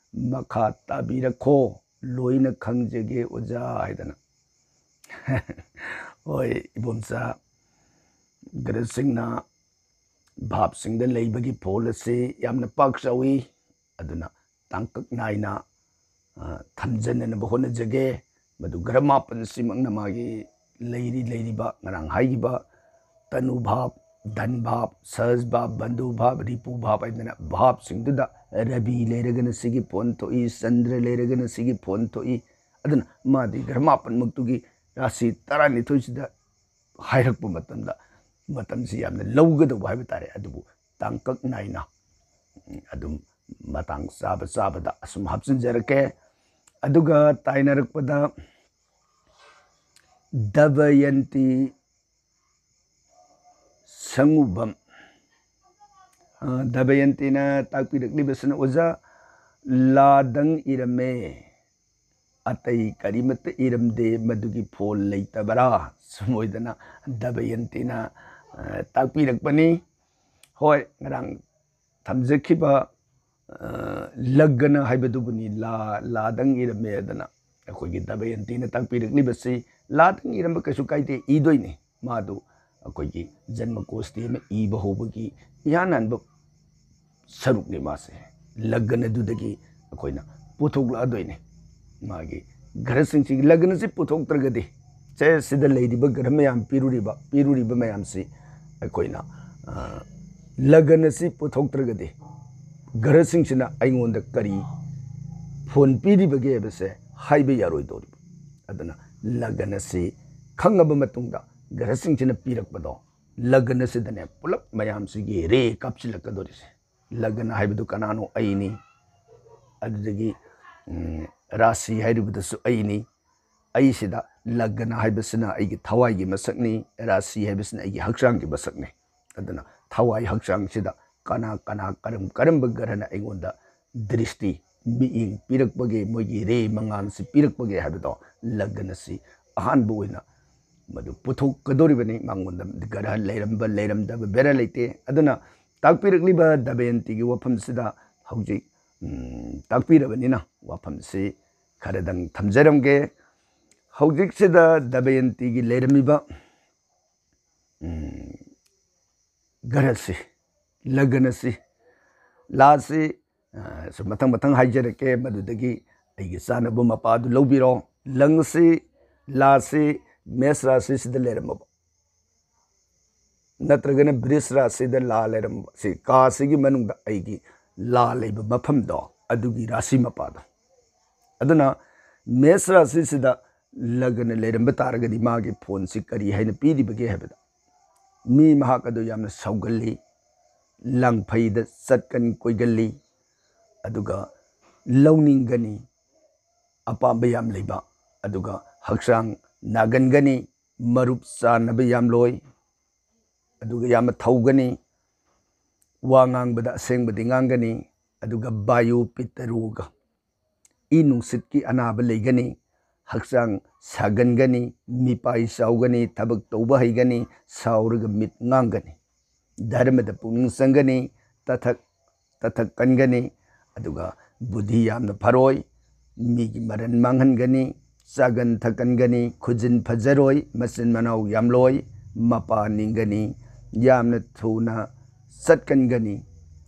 ꯃꯈꯥ ꯇꯥꯕꯤꯔꯛꯈꯣ꯫ ꯂꯣꯏꯅ ꯈꯪꯖꯒꯦ ꯑꯣꯖꯥ" ꯍꯥꯏꯗꯅ꯫ ꯍꯣꯏ, ꯏꯕꯣꯝꯆꯥ, ꯒ꯭ꯔꯍꯁꯤꯡꯅ ꯚꯥꯞꯁꯤꯡꯗ ꯂꯩꯕꯒꯤ ꯐꯣꯜ ꯑꯁꯤ ꯌꯥꯝꯅ ꯄꯥꯛ ꯆꯥꯎꯏ꯫ ꯑꯗꯨꯅ ꯇꯥꯡꯀꯛ ꯅꯥꯏꯅ, ꯑ, ꯊꯝꯖꯟꯅꯅꯕ ꯍꯣꯠꯅꯖꯒꯦ꯫ ꯃꯗꯨ ꯒ꯭ꯔꯍ ꯃꯥꯄꯟꯁꯤꯃꯛꯅ ꯃꯥꯒꯤ ꯂꯩꯔꯤ ꯂꯩꯔꯤꯕ ꯉꯔꯥꯡ ꯍꯥꯏꯈꯤꯕ ꯇꯅꯨ ꯚꯥꯞ, ꯙꯟ ꯚꯥꯞ, ꯁꯍꯖ ꯚꯥꯞ, ꯕꯟꯙꯨ ꯚꯥꯞ, ꯔꯤꯄꯨ ꯚꯥꯞ ꯍꯥꯏꯗꯅ ꯚꯥꯞꯁꯤꯡꯗꯨꯗ ꯔꯕꯤ ꯂꯩꯔꯒꯅ ꯁꯤꯒꯤ ꯐꯣꯟ ꯊꯣꯛꯏ, ꯆꯟꯗ꯭ꯔ ꯂꯩꯔꯒꯅ ꯁꯤꯒꯤ ꯐꯣꯟ ꯊꯣꯛꯏ꯫ ꯑꯗꯨꯅ ꯃꯥꯗꯤ ꯒ꯭ꯔꯍ ꯃꯥꯄꯟꯃꯛꯇꯨꯒꯤ ꯔꯥꯁꯤ ꯇꯔꯥꯅꯤꯊꯣꯏꯁꯤꯗ ꯍꯥꯏꯔꯛꯄ ꯃꯇꯝꯗ ꯃꯇꯝꯁꯤ ꯌꯥꯝꯅ ꯂꯧꯒꯗꯧꯕ ꯍꯥꯏꯕ ꯇꯥꯔꯦ꯫ ꯑꯗꯨꯕꯨ ꯇꯥꯡꯀꯛ ꯅꯥꯏꯅ, ꯎꯝ, ꯑꯗꯨꯝ ꯃꯇꯥꯡ ꯆꯥꯕ ꯆꯥꯕꯗ ꯑꯁꯨꯝ ꯍꯥꯞꯆꯤꯟꯖꯔꯛꯀꯦ꯫ ꯑꯗꯨꯒ ꯇꯥꯏꯅꯔꯛꯄꯗ ꯗꯕꯌꯟꯇꯤ ꯁꯪꯉꯨꯕꯝ, ꯑ, ꯗꯕꯌꯟꯇꯤꯅ ꯇꯥꯛꯄꯤꯔꯛꯂꯤꯕꯁꯤꯅ, "ꯑꯣꯖꯥ, ꯂꯥꯗꯪ ꯏꯔꯝꯃꯦ, ꯑꯇꯩ ꯀꯔꯤꯃꯠꯇ ꯏꯔꯝꯗꯦ, ꯃꯗꯨꯒꯤ ꯐꯣꯜ ꯂꯩꯇꯕꯔꯥ?" ꯁꯨꯝ ꯑꯣꯏꯗꯅ ꯗꯕꯌꯟꯇꯤꯅ, ꯑ, ꯇꯥꯛꯄꯤꯔꯛꯄꯅꯤ꯫ ꯍꯣꯏ, ꯉꯔꯥꯡ ꯊꯝꯖꯈꯤꯕ, ꯑ, ꯂꯒꯅ ꯍꯥꯏꯕꯗꯨꯕꯨꯅꯤ, ꯂꯥ, ꯂꯥꯗꯪ ꯏꯔꯝꯃꯦ ꯑꯗꯨꯅ꯫ ꯑꯩꯈꯣꯏꯒꯤ ꯗꯕꯌꯟꯇꯤꯅ ꯇꯥꯛꯄꯤꯔꯛꯂꯤꯕꯁꯤ ꯂꯥꯗꯪ ꯏꯔꯝꯕ ꯀꯩꯁꯨ ꯀꯥꯏꯗꯦ, ꯏꯗꯣꯏꯅꯤ꯫ ꯃꯥꯗꯨ ꯑꯩꯈꯣꯏꯒꯤ ꯖꯟꯃ ꯀꯣꯁꯇꯤ ꯑꯃ ꯏꯕ ꯍꯧꯕꯒꯤ ꯏꯍꯥꯟ ꯍꯥꯟꯕ ꯁꯔꯨꯛꯅꯤ ꯃꯥꯁꯦ꯫ ꯂꯒꯟ ꯑꯗꯨꯗꯒꯤ ꯑꯩꯈꯣꯏꯅ ꯄꯨꯊꯣꯛꯂꯛꯑꯗꯣꯏꯅꯤ꯫ ꯃꯥꯒꯤ ꯒ꯭ꯔꯍꯁꯤꯡꯁꯤꯒꯤ ꯂꯒꯟ ꯑꯁꯤ ꯄꯨꯊꯣꯛꯇ꯭ꯔꯒꯗꯤ, ꯁꯦ, ꯁꯤꯗ ꯂꯩꯔꯤꯕ ꯒ꯭ꯔꯍ ꯃꯌꯥꯝ ꯄꯤꯔꯨꯔꯤꯕ, ꯄꯤꯔꯨꯔꯤꯕ ꯃꯌꯥꯝꯁꯤ ꯑꯩꯈꯣꯏꯅ, ꯑ, ꯂꯒꯟ ꯑꯁꯤ ꯄꯨꯊꯣꯛꯇ꯭ꯔꯒꯗꯤ ꯒ꯭ꯔꯍꯁꯤꯡꯁꯤꯅ ꯑꯩꯉꯣꯟꯗ ꯀꯔꯤ ꯐꯣꯟ ꯄꯤꯔꯤꯕꯒꯦ ꯍꯥꯏꯕꯁꯦ ꯍꯥꯏꯕ ꯌꯥꯔꯣꯏꯗꯧꯔꯤꯕ꯫ ꯑꯗꯨꯅ ꯂꯒꯟ ꯑꯁꯤ ꯈꯪꯉꯕ ꯃꯇꯨꯡꯗ ꯒ꯭ꯔꯍꯁꯤꯡꯁꯤꯅ ꯄꯤꯔꯛꯄꯗꯣ, ꯂꯒꯟ ꯑꯁꯤꯗꯅꯦ ꯄꯨꯂꯞ ꯃꯌꯥꯝꯁꯤꯒꯤ ꯔꯦ ꯀꯥꯞꯁꯤꯜꯂꯛꯀꯗꯧꯔꯤꯁꯦ꯫ ꯂꯒꯟ ꯍꯥꯏꯕꯗꯨ ꯀꯅꯥꯅꯣ? ꯑꯩꯅꯤ꯫ ꯑꯗꯨꯗꯒꯤ, ꯎꯝ, ꯔꯥꯁꯤ ꯍꯥꯏꯔꯤꯕꯗꯨꯁꯨ ꯑꯩꯅꯤ꯫ ꯑꯩꯁꯤꯗ ꯂꯒꯟ ꯍꯥꯏꯕꯁꯤꯅ ꯑꯩꯒꯤ ꯊꯋꯥꯏꯒꯤ ꯃꯁꯛꯅꯤ, ꯔꯥꯁꯤ ꯍꯥꯏꯕꯁꯤꯅ ꯑꯩꯒꯤ ꯍꯛꯆꯥꯡꯒꯤ ꯃꯁꯛꯅꯤ꯫ ꯑꯗꯨꯅ ꯊꯋꯥꯏ ꯍꯛꯆꯥꯡꯁꯤꯗ ꯀꯅꯥ ꯀꯅꯥ ꯀꯔꯝ ꯀꯔꯝꯕ ꯒ꯭ꯔꯍꯅ ꯑꯩꯉꯣꯟꯗ ꯗ꯭ꯔꯤꯁꯇꯤ, ꯃꯤꯠꯌꯦꯡ ꯄꯤꯔꯛꯄꯒꯦ, ꯃꯣꯏꯒꯤ ꯔꯦ ꯃꯉꯥꯜꯁꯤ ꯄꯤꯔꯛꯄꯒꯦ ꯍꯥꯏꯕꯗꯣ ꯂꯒꯟ ꯑꯁꯤ ꯑꯍꯥꯟꯕ ꯑꯣꯏꯅ ꯃꯗꯨ ꯄꯨꯊꯣꯛꯀꯗꯧꯔꯤꯕꯅꯤ꯫ ꯃꯉꯣꯟꯗ ꯒ꯭ꯔꯍ ꯂꯩꯔꯝꯕ ꯂꯩꯔꯝꯗꯕ ꯕꯦꯔꯥ ꯂꯩꯇꯦ꯫ ꯑꯗꯨꯅ ꯇꯥꯛꯄꯤꯔꯛꯂꯤꯕ ꯗꯃꯌꯟꯇꯤꯒꯤ ꯋꯥꯐꯝꯁꯤꯗ ꯍꯧꯖꯤꯛ, ꯎꯝ, ꯇꯥꯛꯄꯤꯔꯕꯅꯤꯅ ꯋꯥꯐꯝꯁꯤ ꯈꯔꯗꯪ ꯊꯝꯖꯔꯝꯒꯦ꯫ ꯍꯧꯖꯤꯛꯁꯤꯗ ꯗꯃꯌꯟꯇꯤꯒꯤ ꯂꯩꯔꯝꯃꯤꯕ, ꯎꯝ, ꯒ꯭ꯔꯍꯁꯤ, ꯂꯒꯟ ꯑꯁꯤ, ꯂꯥꯁꯤ, ꯑ, ꯁꯨꯝ ꯃꯊꯪ ꯃꯊꯪ ꯍꯥꯏꯖꯔꯛꯀꯦ꯫ ꯃꯗꯨꯗꯒꯤ ꯑꯩꯒꯤ ꯆꯥꯅꯕ ꯃꯄꯥꯗꯨ ꯂꯧꯕꯤꯔꯣ꯫ ꯂꯪꯁꯤ, ꯂꯥꯁꯤ ꯃꯦꯁ ꯔꯥꯁꯤꯁꯤꯗ ꯂꯩꯔꯝꯃꯕ, ꯅꯠꯇ꯭ꯔꯒꯅ ꯕ꯭ꯔꯤꯖ ꯔꯥꯁꯤꯗ ꯂꯥ ꯂꯩꯔꯝꯕ, ꯁꯤ ꯀꯥꯁꯤꯒꯤ ꯃꯅꯨꯡꯗ ꯑꯩꯒꯤ ꯂꯥ ꯂꯩꯕ ꯃꯐꯝꯗꯣ, ꯑꯗꯨꯒꯤ ꯔꯥꯁꯤ ꯃꯄꯥꯗꯣ꯫ ꯑꯗꯨꯅ ꯃꯦꯁ ꯔꯥꯁꯤꯁꯤꯗ ꯂꯒꯟ ꯂꯩꯔꯝꯕ ꯇꯥꯔꯒꯗꯤ ꯃꯥꯒꯤ ꯐꯣꯟꯁꯤ ꯀꯔꯤ ꯍꯥꯏꯅ ꯄꯤꯔꯤꯕꯒꯦ ꯍꯥꯏꯕꯗ, ꯃꯤ ꯃꯍꯥꯛ ꯑꯗꯨ ꯌꯥꯝꯅ ꯁꯥꯎꯒꯜꯂꯤ, ꯂꯥꯡꯐꯩꯗ ꯆꯠꯀꯅꯤ, ꯀꯣꯏꯒꯜꯂꯤ, ꯑꯗꯨꯒ ꯂꯧꯅꯤꯡꯒꯅꯤ, ꯑꯄꯥꯝꯕ ꯌꯥꯝ ꯂꯩꯕ, ꯑꯗꯨꯒ ꯍꯛꯆꯥꯡ ꯅꯥꯒꯟꯒꯅꯤ, ꯃꯔꯨꯞ ꯆꯥꯟꯅꯕ ꯌꯥꯝ ꯂꯣꯏ, ꯑꯗꯨꯒ ꯌꯥꯝꯅ ꯊꯧꯒꯅꯤ, ꯋꯥ ꯉꯥꯡꯕꯗ ꯑꯁꯦꯡꯕꯗꯤ ꯉꯥꯡꯒꯅꯤ, ꯑꯗꯨꯒ ꯕꯥꯌꯨ ꯄꯤꯠꯇ ꯔꯣꯒ, ꯏ ꯅꯨꯡꯁꯤꯠꯀꯤ ꯑꯅꯥꯕ ꯂꯩꯒꯅꯤ, ꯍꯛꯆꯥꯡ ꯁꯥꯒꯟꯒꯅꯤ, ꯃꯤꯄꯥꯏ ꯆꯥꯎꯒꯅꯤ, ꯊꯕꯛ ꯇꯧꯕ ꯍꯩꯒꯅꯤ, ꯁꯥꯎꯔꯒ ꯃꯤꯠ ꯉꯥꯡꯒꯅꯤ, ꯙꯔꯃꯗ ꯄꯨꯛꯅꯤꯡ ꯆꯪꯒꯅꯤ, ꯇꯊꯛ ꯇꯊꯛ ꯀꯟꯒꯅꯤ, ꯑꯗꯨꯒ ꯕꯨꯙꯤ ꯌꯥꯝꯅ ꯐꯔꯣꯏ, ꯃꯤꯒꯤ ꯃꯔꯟ ꯃꯥꯡꯍꯟꯒꯅꯤ, ꯆꯥꯒꯟ ꯊꯛꯀꯟꯒꯅꯤ, ꯈꯨꯖꯤꯟ ꯐꯖꯔꯣꯏ, ꯃꯆꯤꯟ ꯃꯅꯥꯎ ꯌꯥꯝꯂꯣꯏ, ꯃꯄꯥ ꯅꯤꯡꯒꯅꯤ, ꯌꯥꯝꯅ ꯊꯨꯅ ꯆꯠꯀꯟꯒꯅꯤ,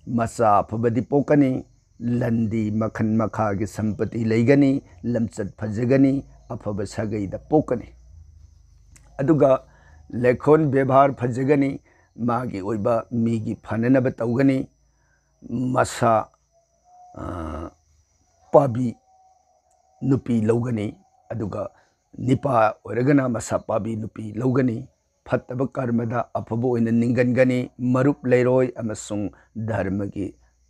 ꯃꯆꯥ ꯑꯐꯕꯗꯤ ꯄꯣꯛꯀꯅꯤ, ꯂꯟꯗꯤ ꯃꯈꯜ ꯃꯈꯥꯒꯤ ꯁꯝꯄꯇꯤ ꯂꯩꯒꯅꯤ, ꯂꯝꯆꯠ ꯐꯖꯒꯅꯤ, ꯑꯐꯕ ꯁꯥꯒꯩꯗ ꯄꯣꯛꯀꯅꯤ꯫ ꯑꯗꯨꯒ ꯂꯩꯈꯣꯟ ꯕꯦꯕꯥꯔ ꯐꯖꯒꯅꯤ, ꯃꯥꯒꯤ ꯑꯣꯏꯕ ꯃꯤꯒꯤ ꯐꯅꯅꯕ ꯇꯧꯒꯅꯤ, ꯃꯁꯥ, ꯑ, ꯄꯥꯕꯤ ꯅꯨꯄꯤ ꯂꯧꯒꯅꯤ, ꯑꯗꯨꯒ ꯅꯤꯄꯥ ꯑꯣꯏꯔꯒꯅ ꯃꯁꯥ ꯄꯥꯕꯤ ꯅꯨꯄꯤ ꯂꯧꯒꯅꯤ꯫ ꯐꯠꯇꯕ ꯀꯔꯃꯗ ꯑꯐꯕ ꯑꯣꯏꯅ ꯅꯤꯡꯒꯟꯒꯅꯤ, ꯃꯔꯨꯞ ꯂꯩꯔꯣꯏ ꯑꯃꯁꯨꯡ ꯙꯔꯃꯒꯤ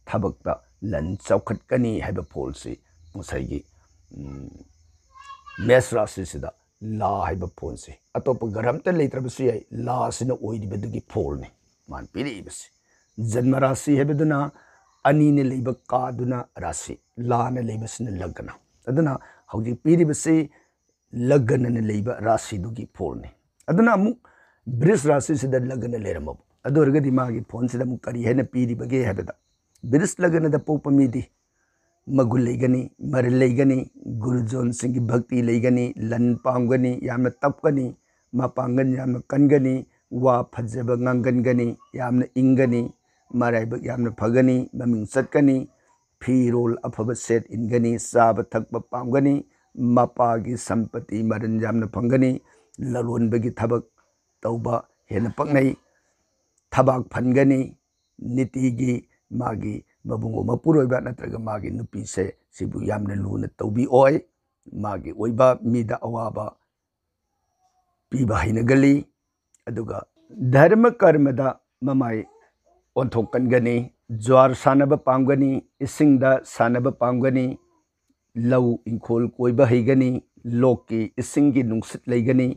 ꯊꯕꯛꯇ ꯂꯟ ꯆꯥꯎꯈꯠꯀꯅꯤ ꯍꯥꯏꯕ ꯐꯣꯜꯁꯤ ꯉꯁꯥꯏꯒꯤ, ꯎꯝ, ꯃꯦꯁ ꯔꯥꯁꯤꯁꯤꯗ ꯂꯥ ꯍꯥꯏꯕ ꯐꯣꯜꯁꯤ, ꯑꯇꯣꯞꯄ ꯒ꯭ꯔꯍ ꯑꯝꯇ ꯂꯩꯇ꯭ꯔꯕꯁꯨ ꯌꯥꯏ, ꯂꯥꯁꯤꯅ ꯑꯣꯏꯔꯤꯕꯗꯨꯒꯤ ꯐꯣꯜꯅꯤ ꯃꯥꯅ ꯄꯤꯔꯛꯏꯕꯁꯤ꯫ ꯖꯟꯃ ꯔꯥꯁꯤ ꯍꯥꯏꯕꯗꯨꯅ ꯑꯅꯤꯅ ꯂꯩꯕ ꯀꯥꯗꯨꯅ ꯔꯥꯁꯤ, ꯂꯥꯅ ꯂꯩꯕꯁꯤꯅ ꯂꯒꯅ꯫ ꯑꯗꯨꯅ ꯍꯧꯖꯤꯛ ꯄꯤꯔꯤꯕꯁꯤ ꯂꯒꯅꯅ ꯂꯩꯕ ꯔꯥꯁꯤꯗꯨꯒꯤ ꯐꯣꯜꯅꯤ꯫ ꯑꯗꯨꯅ ꯑꯃꯨꯛ ꯕ꯭ꯔꯤꯁ ꯔꯥꯁꯤꯁꯤꯗ ꯂꯒꯅ ꯂꯩꯔꯝꯃꯕ, ꯑꯗꯨ ꯑꯣꯏꯔꯒꯗꯤ ꯃꯥꯒꯤ ꯐꯣꯟꯁꯤꯗ ꯑꯃꯨꯛ ꯀꯔꯤ ꯍꯥꯏꯅ ꯄꯤꯔꯤꯕꯒꯦ ꯍꯥꯏꯕꯗ, ꯕ꯭ꯔꯤꯁ ꯂꯒꯅꯗ ꯄꯣꯛꯄ ꯃꯤꯗꯤ ꯃꯒꯨꯟ ꯂꯩꯒꯅꯤ, ꯃꯔꯜ ꯂꯩꯒꯅꯤ, ꯒꯨꯔꯨꯖꯣꯟꯁꯤꯡꯒꯤ ꯚꯛꯇꯤ ꯂꯩꯒꯅꯤ, ꯂꯟ ꯄꯥꯝꯒꯅꯤ, ꯌꯥꯝꯅ ꯇꯞꯀꯅꯤ, ꯃꯄꯥꯡꯒꯜ ꯌꯥꯝꯅ ꯀꯟꯒꯅꯤ, ꯋꯥ ꯐꯖꯕ ꯉꯥꯡꯒꯟꯒꯅꯤ, ꯌꯥꯝꯅ ꯏꯪꯒꯅꯤ, ꯃꯔꯥꯏꯕꯛ ꯌꯥꯝꯅ ꯐꯒꯅꯤ, ꯃꯃꯤꯡ ꯆꯠꯀꯅꯤ, ꯐꯤꯔꯣꯜ ꯑꯐꯕ ꯁꯦꯠ ꯏꯟꯒꯅꯤ, ꯆꯥꯕ ꯊꯛꯄ ꯄꯥꯝꯒꯅꯤ, ꯃꯄꯥꯒꯤ ꯁꯝꯄꯇꯤ ꯃꯔꯜ ꯌꯥꯝꯅ ꯐꯪꯒꯅꯤ, ꯂꯂꯣꯟꯕꯒꯤ ꯊꯕꯛ ꯇꯧꯕ ꯍꯦꯟꯅ ꯄꯛꯅꯩ, ꯊꯕꯥꯛ ꯐꯟꯒꯅꯤ, ꯅꯤꯇꯤꯒꯤ ꯃꯥꯒꯤ ꯃꯕꯨꯡꯉꯣ ꯃꯄꯨꯔꯣꯏꯕ ꯅꯠꯇ꯭ꯔꯒ ꯃꯥꯒꯤ ꯅꯨꯄꯤꯁꯦ ꯁꯤꯕꯨ ꯌꯥꯝꯅ ꯂꯨꯅ ꯇꯧꯕꯤꯑꯣꯏ, ꯃꯥꯒꯤ ꯑꯣꯏꯕ ꯃꯤꯗ ꯑꯋꯥꯕ ꯄꯤꯕ ꯍꯩꯅꯒꯜꯂꯤ꯫ ꯑꯗꯨꯒ ꯙꯔꯃ ꯀꯔꯃꯗ ꯃꯃꯥꯏ ꯑꯣꯟꯊꯣꯛꯀꯟꯒꯅꯤ, ꯖ꯭ꯋꯥꯔ ꯁꯥꯟꯅꯕ ꯄꯥꯝꯒꯅꯤ, ꯏꯁꯤꯡꯗ ꯁꯥꯟꯅꯕ ꯄꯥꯝꯒꯅꯤ, ꯂꯧ ꯏꯪꯈꯣꯜ ꯀꯣꯏꯕ ꯍꯩꯒꯅꯤ, ꯂꯣꯛꯀꯤ ꯏꯁꯤꯡꯒꯤ ꯅꯨꯡꯁꯤꯠ ꯂꯩꯒꯅꯤ꯫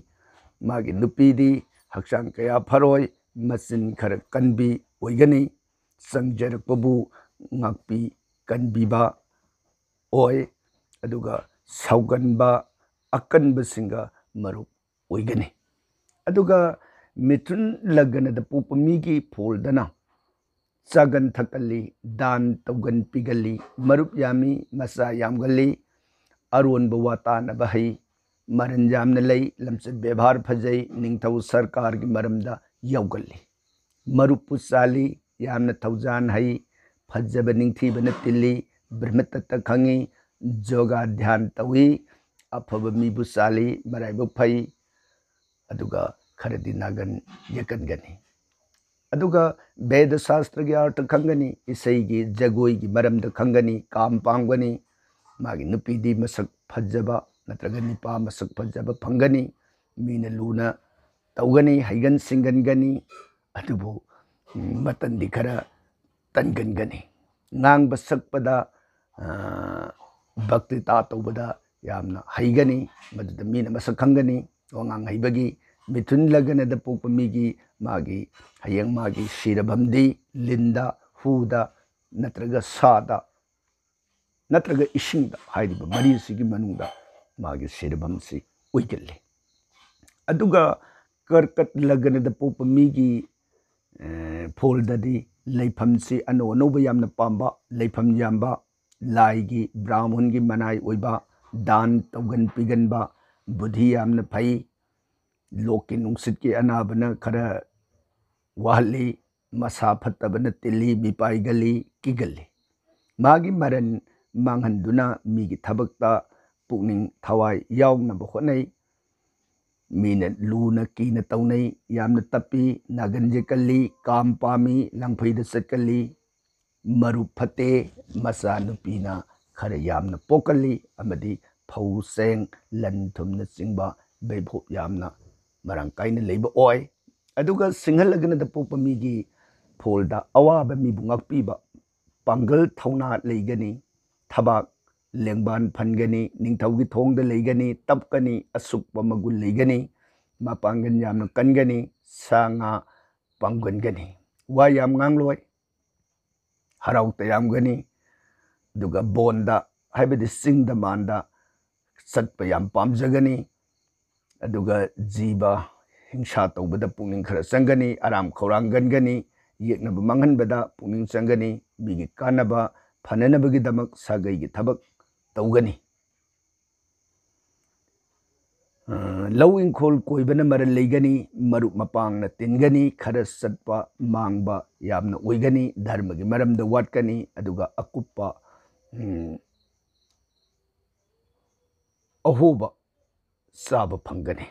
ꯃꯥꯒꯤ ꯅꯨꯄꯤꯗꯤ ꯍꯛꯆꯥꯡ ꯀꯌꯥ ꯐꯔꯣꯏ, ꯃꯆꯤꯟ ꯈꯔ ꯀꯟꯕꯤ ꯑꯣꯏꯒꯅꯤ, ꯆꯪꯖꯔꯛꯄꯕꯨ ꯉꯥꯛꯄꯤ ꯀꯟꯕꯤꯕ ꯑꯣꯏ, ꯑꯗꯨꯒ ꯁꯥꯎꯒꯟꯕ ꯑꯀꯟꯕꯁꯤꯡꯒ ꯃꯔꯨꯞ ꯑꯣꯏꯒꯅꯤ꯫ ꯑꯗꯨꯒ ꯃꯤꯊꯨꯟ ꯂꯒꯅꯗ ꯄꯣꯛꯄ ꯃꯤꯒꯤ ꯐꯣꯜꯗꯅ ꯆꯥꯒꯟ ꯊꯛꯀꯜꯂꯤ, ꯗꯥꯟ ꯇꯧꯒꯟ ꯄꯤꯒꯜꯂꯤ, ꯃꯔꯨꯞ ꯌꯥꯝꯃꯤ, ꯃꯆꯥ ꯌꯥꯝꯒꯜꯂꯤ, ꯑꯔꯣꯟꯕ ꯋꯥ ꯇꯥꯅꯕ ꯍꯩ, ꯃꯔꯟ ꯌꯥꯝꯅ ꯂꯩ, ꯂꯝꯆꯠ ꯕꯦꯕꯥꯔ ꯐꯖꯩ, ꯅꯤꯡꯊꯧ ꯁꯔꯀꯥꯔꯒꯤ ꯃꯔꯝꯗ ꯌꯥꯎꯒꯜꯂꯤ꯫ ꯃꯔꯨꯞꯄꯨ ꯆꯥꯜꯂꯤ, ꯌꯥꯝꯅ ꯊꯧꯖꯥꯟ ꯍꯩ, ꯐꯖꯕ ꯅꯤꯡꯊꯤꯕꯅ ꯇꯤꯜꯂꯤ, ꯕ꯭ꯔꯍ꯭ꯃꯇꯠꯇ ꯈꯪꯉꯤ, ꯖꯣꯒꯥ ꯙ꯭ꯌꯥꯟ ꯇꯧꯏ, ꯑꯐꯕ ꯃꯤꯕꯨ ꯆꯥꯜꯂꯤ, ꯃꯔꯥꯏꯕꯛ ꯐꯩ, ꯑꯗꯨꯒ ꯈꯔꯗꯤ ꯅꯥꯒꯟ ꯌꯦꯛꯀꯟꯒꯅꯤ꯫ ꯑꯗꯨꯒ ꯕꯦꯗ ꯁꯥꯁꯇ꯭ꯔꯒꯤ ꯑꯥꯔꯊ ꯈꯪꯒꯅꯤ, ꯏꯁꯩꯒꯤ ꯖꯒꯣꯏꯒꯤ ꯃꯔꯝꯗ ꯈꯪꯒꯅꯤ, ꯀꯥꯝ ꯄꯥꯝꯒꯅꯤ, ꯃꯥꯒꯤ ꯅꯨꯄꯤꯗꯤ ꯃꯁꯛ ꯐꯖꯕ ꯅꯠꯇ꯭ꯔꯒ ꯅꯨꯄꯥ ꯃꯁꯛ ꯐꯖꯕ ꯐꯪꯒꯅꯤ, ꯃꯤꯅ ꯂꯨꯅ ꯇꯧꯒꯅꯤ, ꯍꯩꯒꯟ ꯁꯤꯡꯒꯟꯒꯅꯤ, ꯑꯗꯨꯕꯨ ꯎꯝ, ꯃꯇꯟꯗꯤ ꯈꯔ ꯇꯟꯒꯟꯒꯅꯤ꯫ ꯉꯥꯡꯕ ꯁꯛꯄꯗ, ꯑ, ꯚꯛꯇꯤꯇꯥ ꯇꯧꯕꯗ ꯌꯥꯝꯅ ꯍꯩꯒꯅꯤ, ꯃꯗꯨꯗ ꯃꯤꯅ ꯃꯁꯛ ꯈꯪꯒꯅꯤ꯫ ꯋꯥꯉꯥꯡ ꯍꯩꯕꯒꯤ ꯃꯤꯊꯨꯟ ꯂꯒꯅꯗ ꯄꯣꯛꯄ ꯃꯤꯒꯤ ꯃꯥꯒꯤ ꯍꯌꯦꯡ ꯃꯥꯒꯤ ꯁꯤꯔꯕꯝꯗꯤ ꯂꯤꯟꯗ, ꯍꯨꯗ ꯅꯠꯇ꯭ꯔꯒ ꯁꯥꯗ ꯅꯠꯇ꯭ꯔꯒ ꯏꯁꯤꯡꯗ ꯍꯥꯏꯔꯤꯕ ꯃꯔꯤꯁꯤꯒꯤ ꯃꯅꯨꯡꯗ ꯃꯥꯒꯤ ꯁꯤꯔꯕꯝꯁꯤ ꯑꯣꯏꯒꯜꯂꯤ꯫ ꯑꯗꯨꯒ ꯀꯔꯀꯠ ꯂꯒꯅꯗ ꯄꯣꯛꯄ ꯃꯤꯒꯤ, ꯑꯦ, ꯐꯣꯜꯗꯗꯤ ꯂꯩꯐꯝꯁꯤ ꯑꯅꯧ ꯑꯅꯧꯕ ꯌꯥꯝꯅ ꯄꯥꯝꯕ, ꯂꯩꯐꯝ ꯌꯥꯝꯕ, ꯂꯥꯏꯒꯤ ꯕ꯭ꯔꯥꯍꯃꯟꯒꯤ ꯃꯅꯥꯏ ꯑꯣꯏꯕ, ꯗꯥꯟ ꯇꯧꯒꯟ ꯄꯤꯒꯟꯕ, ꯕꯨꯙꯤ ꯌꯥꯝꯅ ꯐꯩ, ꯂꯣꯛꯀꯤ ꯅꯨꯡꯁꯤꯠꯀꯤ ꯑꯅꯥꯕꯅ ꯈꯔ ꯋꯥꯍꯜꯂꯤ, ꯃꯁꯥ ꯐꯠꯇꯕꯅ ꯇꯤꯜꯂꯤ, ꯃꯤꯄꯥꯏꯒꯜꯂꯤ, ꯀꯤꯒꯜꯂꯤ꯫ ꯃꯥꯒꯤ ꯃꯔꯟ ꯃꯥꯡꯍꯟꯗꯨꯅ ꯃꯤꯒꯤ ꯊꯕꯛꯇ ꯄꯨꯛꯅꯤꯡ ꯊꯋꯥꯏ ꯌꯥꯎꯅꯕ ꯍꯣꯠꯅꯩ꯫ ꯃꯤꯅ ꯂꯨꯅ ꯀꯤꯅ ꯇꯧꯅꯩ, ꯌꯥꯝꯅ ꯇꯞꯄꯤ, ꯅꯥꯒꯟ ꯌꯦꯛꯀꯜꯂꯤ, ꯀꯥꯝ ꯄꯥꯝꯃꯤ, ꯂꯪꯐꯩꯗ ꯆꯠꯀꯜꯂꯤ, ꯃꯔꯨꯞ ꯐꯠꯇꯦ, ꯃꯆꯥꯅꯨꯄꯤꯅ ꯈꯔ ꯌꯥꯝꯅ ꯄꯣꯛꯀꯜꯂꯤ ꯑꯃꯗꯤ ꯐꯧ ꯆꯦꯡ ꯂꯟ ꯊꯨꯝꯅꯆꯤꯡꯕ ꯕꯩꯚꯣꯞ ꯌꯥꯝꯅ ꯃꯔꯥꯡ ꯀꯥꯏꯅ ꯂꯩꯕ ꯑꯣꯏ꯫ ꯑꯗꯨꯒ ꯁꯤꯡꯍ ꯂꯒꯅꯗ ꯄꯣꯛꯄ ꯃꯤꯒꯤ ꯐꯣꯜꯗ ꯑꯋꯥꯕ ꯃꯤꯕꯨ ꯉꯥꯛꯄꯤꯕ, ꯄꯥꯡꯒꯜ ꯊꯧꯅꯥ ꯂꯩꯒꯅꯤ, ꯊꯕꯥꯛ ꯂꯦꯡꯕꯥꯟ ꯐꯟꯒꯅꯤ, ꯅꯤꯡꯊꯧꯒꯤ ꯊꯣꯡꯗ ꯂꯩꯒꯅꯤ, ꯇꯞꯀꯅꯤ, ꯑꯁꯨꯛꯄ ꯃꯒꯨꯟ ꯂꯩꯒꯅꯤ, ꯃꯄꯥꯡꯒꯜ ꯌꯥꯝꯅ ꯀꯟꯒꯅꯤ, ꯁꯥ ꯉꯥ ꯄꯥꯡꯒꯟꯒꯅꯤ꯫ ꯋꯥ ꯌꯥꯝ ꯉꯥꯡꯂꯣꯏ, ꯍꯔꯥꯎ ꯇꯌꯥꯝꯒꯅꯤ꯫ ꯑꯗꯨꯒ ꯕꯣꯟꯗ, ꯍꯥꯏꯕꯗꯤ ꯆꯤꯡꯗ ꯃꯥꯟꯗ ꯆꯠꯄ ꯌꯥꯝ ꯄꯥꯝꯖꯒꯅꯤ꯫ ꯑꯗꯨꯒ ꯖꯤꯕ ꯍꯤꯡꯁꯥ ꯇꯧꯕꯗ ꯄꯨꯛꯅꯤꯡ ꯈꯔ ꯆꯪꯒꯅꯤ, ꯑꯔꯥꯝ ꯈꯧꯔꯥꯡꯒꯟꯒꯅꯤ, ꯌꯦꯛꯅꯕ ꯃꯥꯡꯍꯟꯕꯗ ꯄꯨꯛꯅꯤꯡ ꯆꯪꯒꯅꯤ, ꯃꯤꯒꯤ ꯀꯥꯟꯅꯕ ꯐꯅꯅꯕꯒꯤꯗꯃꯛ ꯁꯥꯒꯩꯒꯤ ꯊꯕꯛ ꯇꯧꯒꯅꯤ꯫ ꯑ, ꯂꯧ ꯏꯪꯈꯣꯜ ꯀꯣꯏꯕꯅ ꯃꯔꯜ ꯂꯩꯒꯅꯤ, ꯃꯔꯨꯞ ꯃꯄꯥꯡꯅ ꯇꯤꯟꯒꯅꯤ, ꯈꯔ ꯆꯠꯄ ꯃꯥꯡꯕ ꯌꯥꯝꯅ ꯑꯣꯏꯒꯅꯤ, ꯙꯔꯃꯒꯤ ꯃꯔꯝꯗ ꯋꯥꯠꯀꯅꯤ, ꯑꯗꯨꯒ ꯑꯀꯨꯞꯄ, ꯎꯝ, ꯑꯍꯣꯕ ꯆꯥꯕ ꯐꯪꯒꯅꯤ꯫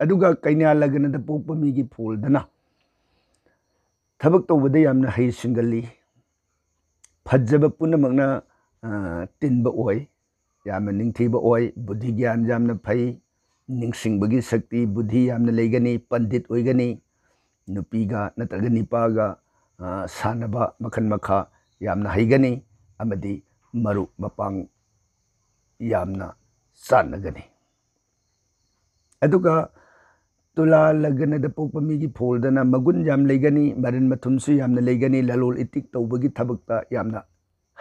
ꯑꯗꯨꯒ ꯀꯩꯅ꯭ꯌꯥ ꯂꯒꯅꯗ ꯄꯣꯛꯄ ꯃꯤꯒꯤ ꯐꯣꯜꯗꯅ ꯊꯕꯛ ꯇꯧꯕꯗ ꯌꯥꯝꯅ ꯍꯩ ꯁꯤꯡꯒꯜꯂꯤ, ꯐꯖꯕ ꯄꯨꯝꯅꯃꯛꯅ, ꯇꯤꯟꯕ ꯑꯣꯏ, ꯌꯥꯝꯅ ꯅꯤꯡꯊꯤꯕ ꯑꯣꯏ, ꯕꯨꯙꯤ ꯒ꯭ꯌꯥꯟ ꯌꯥꯝꯅ ꯐꯩ, ꯅꯤꯡꯁꯤꯡꯕꯒꯤ ꯁꯛꯇꯤ, ꯕꯨꯙꯤ ꯌꯥꯝꯅ ꯂꯩꯒꯅꯤ, ꯄꯟꯗꯤꯠ ꯑꯣꯏꯒꯅꯤ, ꯅꯨꯄꯤꯒ ꯅꯠꯇ꯭ꯔꯒ ꯅꯤꯄꯥꯒ ꯁꯥꯟꯅꯕ ꯃꯈꯜ ꯃꯈꯥ ꯌꯥꯝꯅ ꯍꯩꯒꯅꯤ, ꯑꯃꯗꯤ ꯃꯔꯨꯞ ꯃꯄꯥꯡ ꯌꯥꯝꯅ ꯆꯥꯟꯅꯒꯅꯤ꯫ ꯑꯗꯨꯒ ꯇꯨꯂꯥ ꯂꯒꯅꯗ ꯄꯣꯛꯄ ꯃꯤꯒꯤ ꯐꯣꯜꯗꯅ ꯃꯒꯨꯟ ꯌꯥꯝ ꯂꯩꯒꯅꯤ, ꯃꯔꯟ ꯃꯊꯨꯝꯁꯨ ꯌꯥꯝꯅ ꯂꯩꯒꯅꯤ, ꯂꯂꯣꯜ ꯏꯇꯤꯛ ꯇꯧꯕꯒꯤ ꯊꯕꯛꯇ ꯌꯥꯝꯅ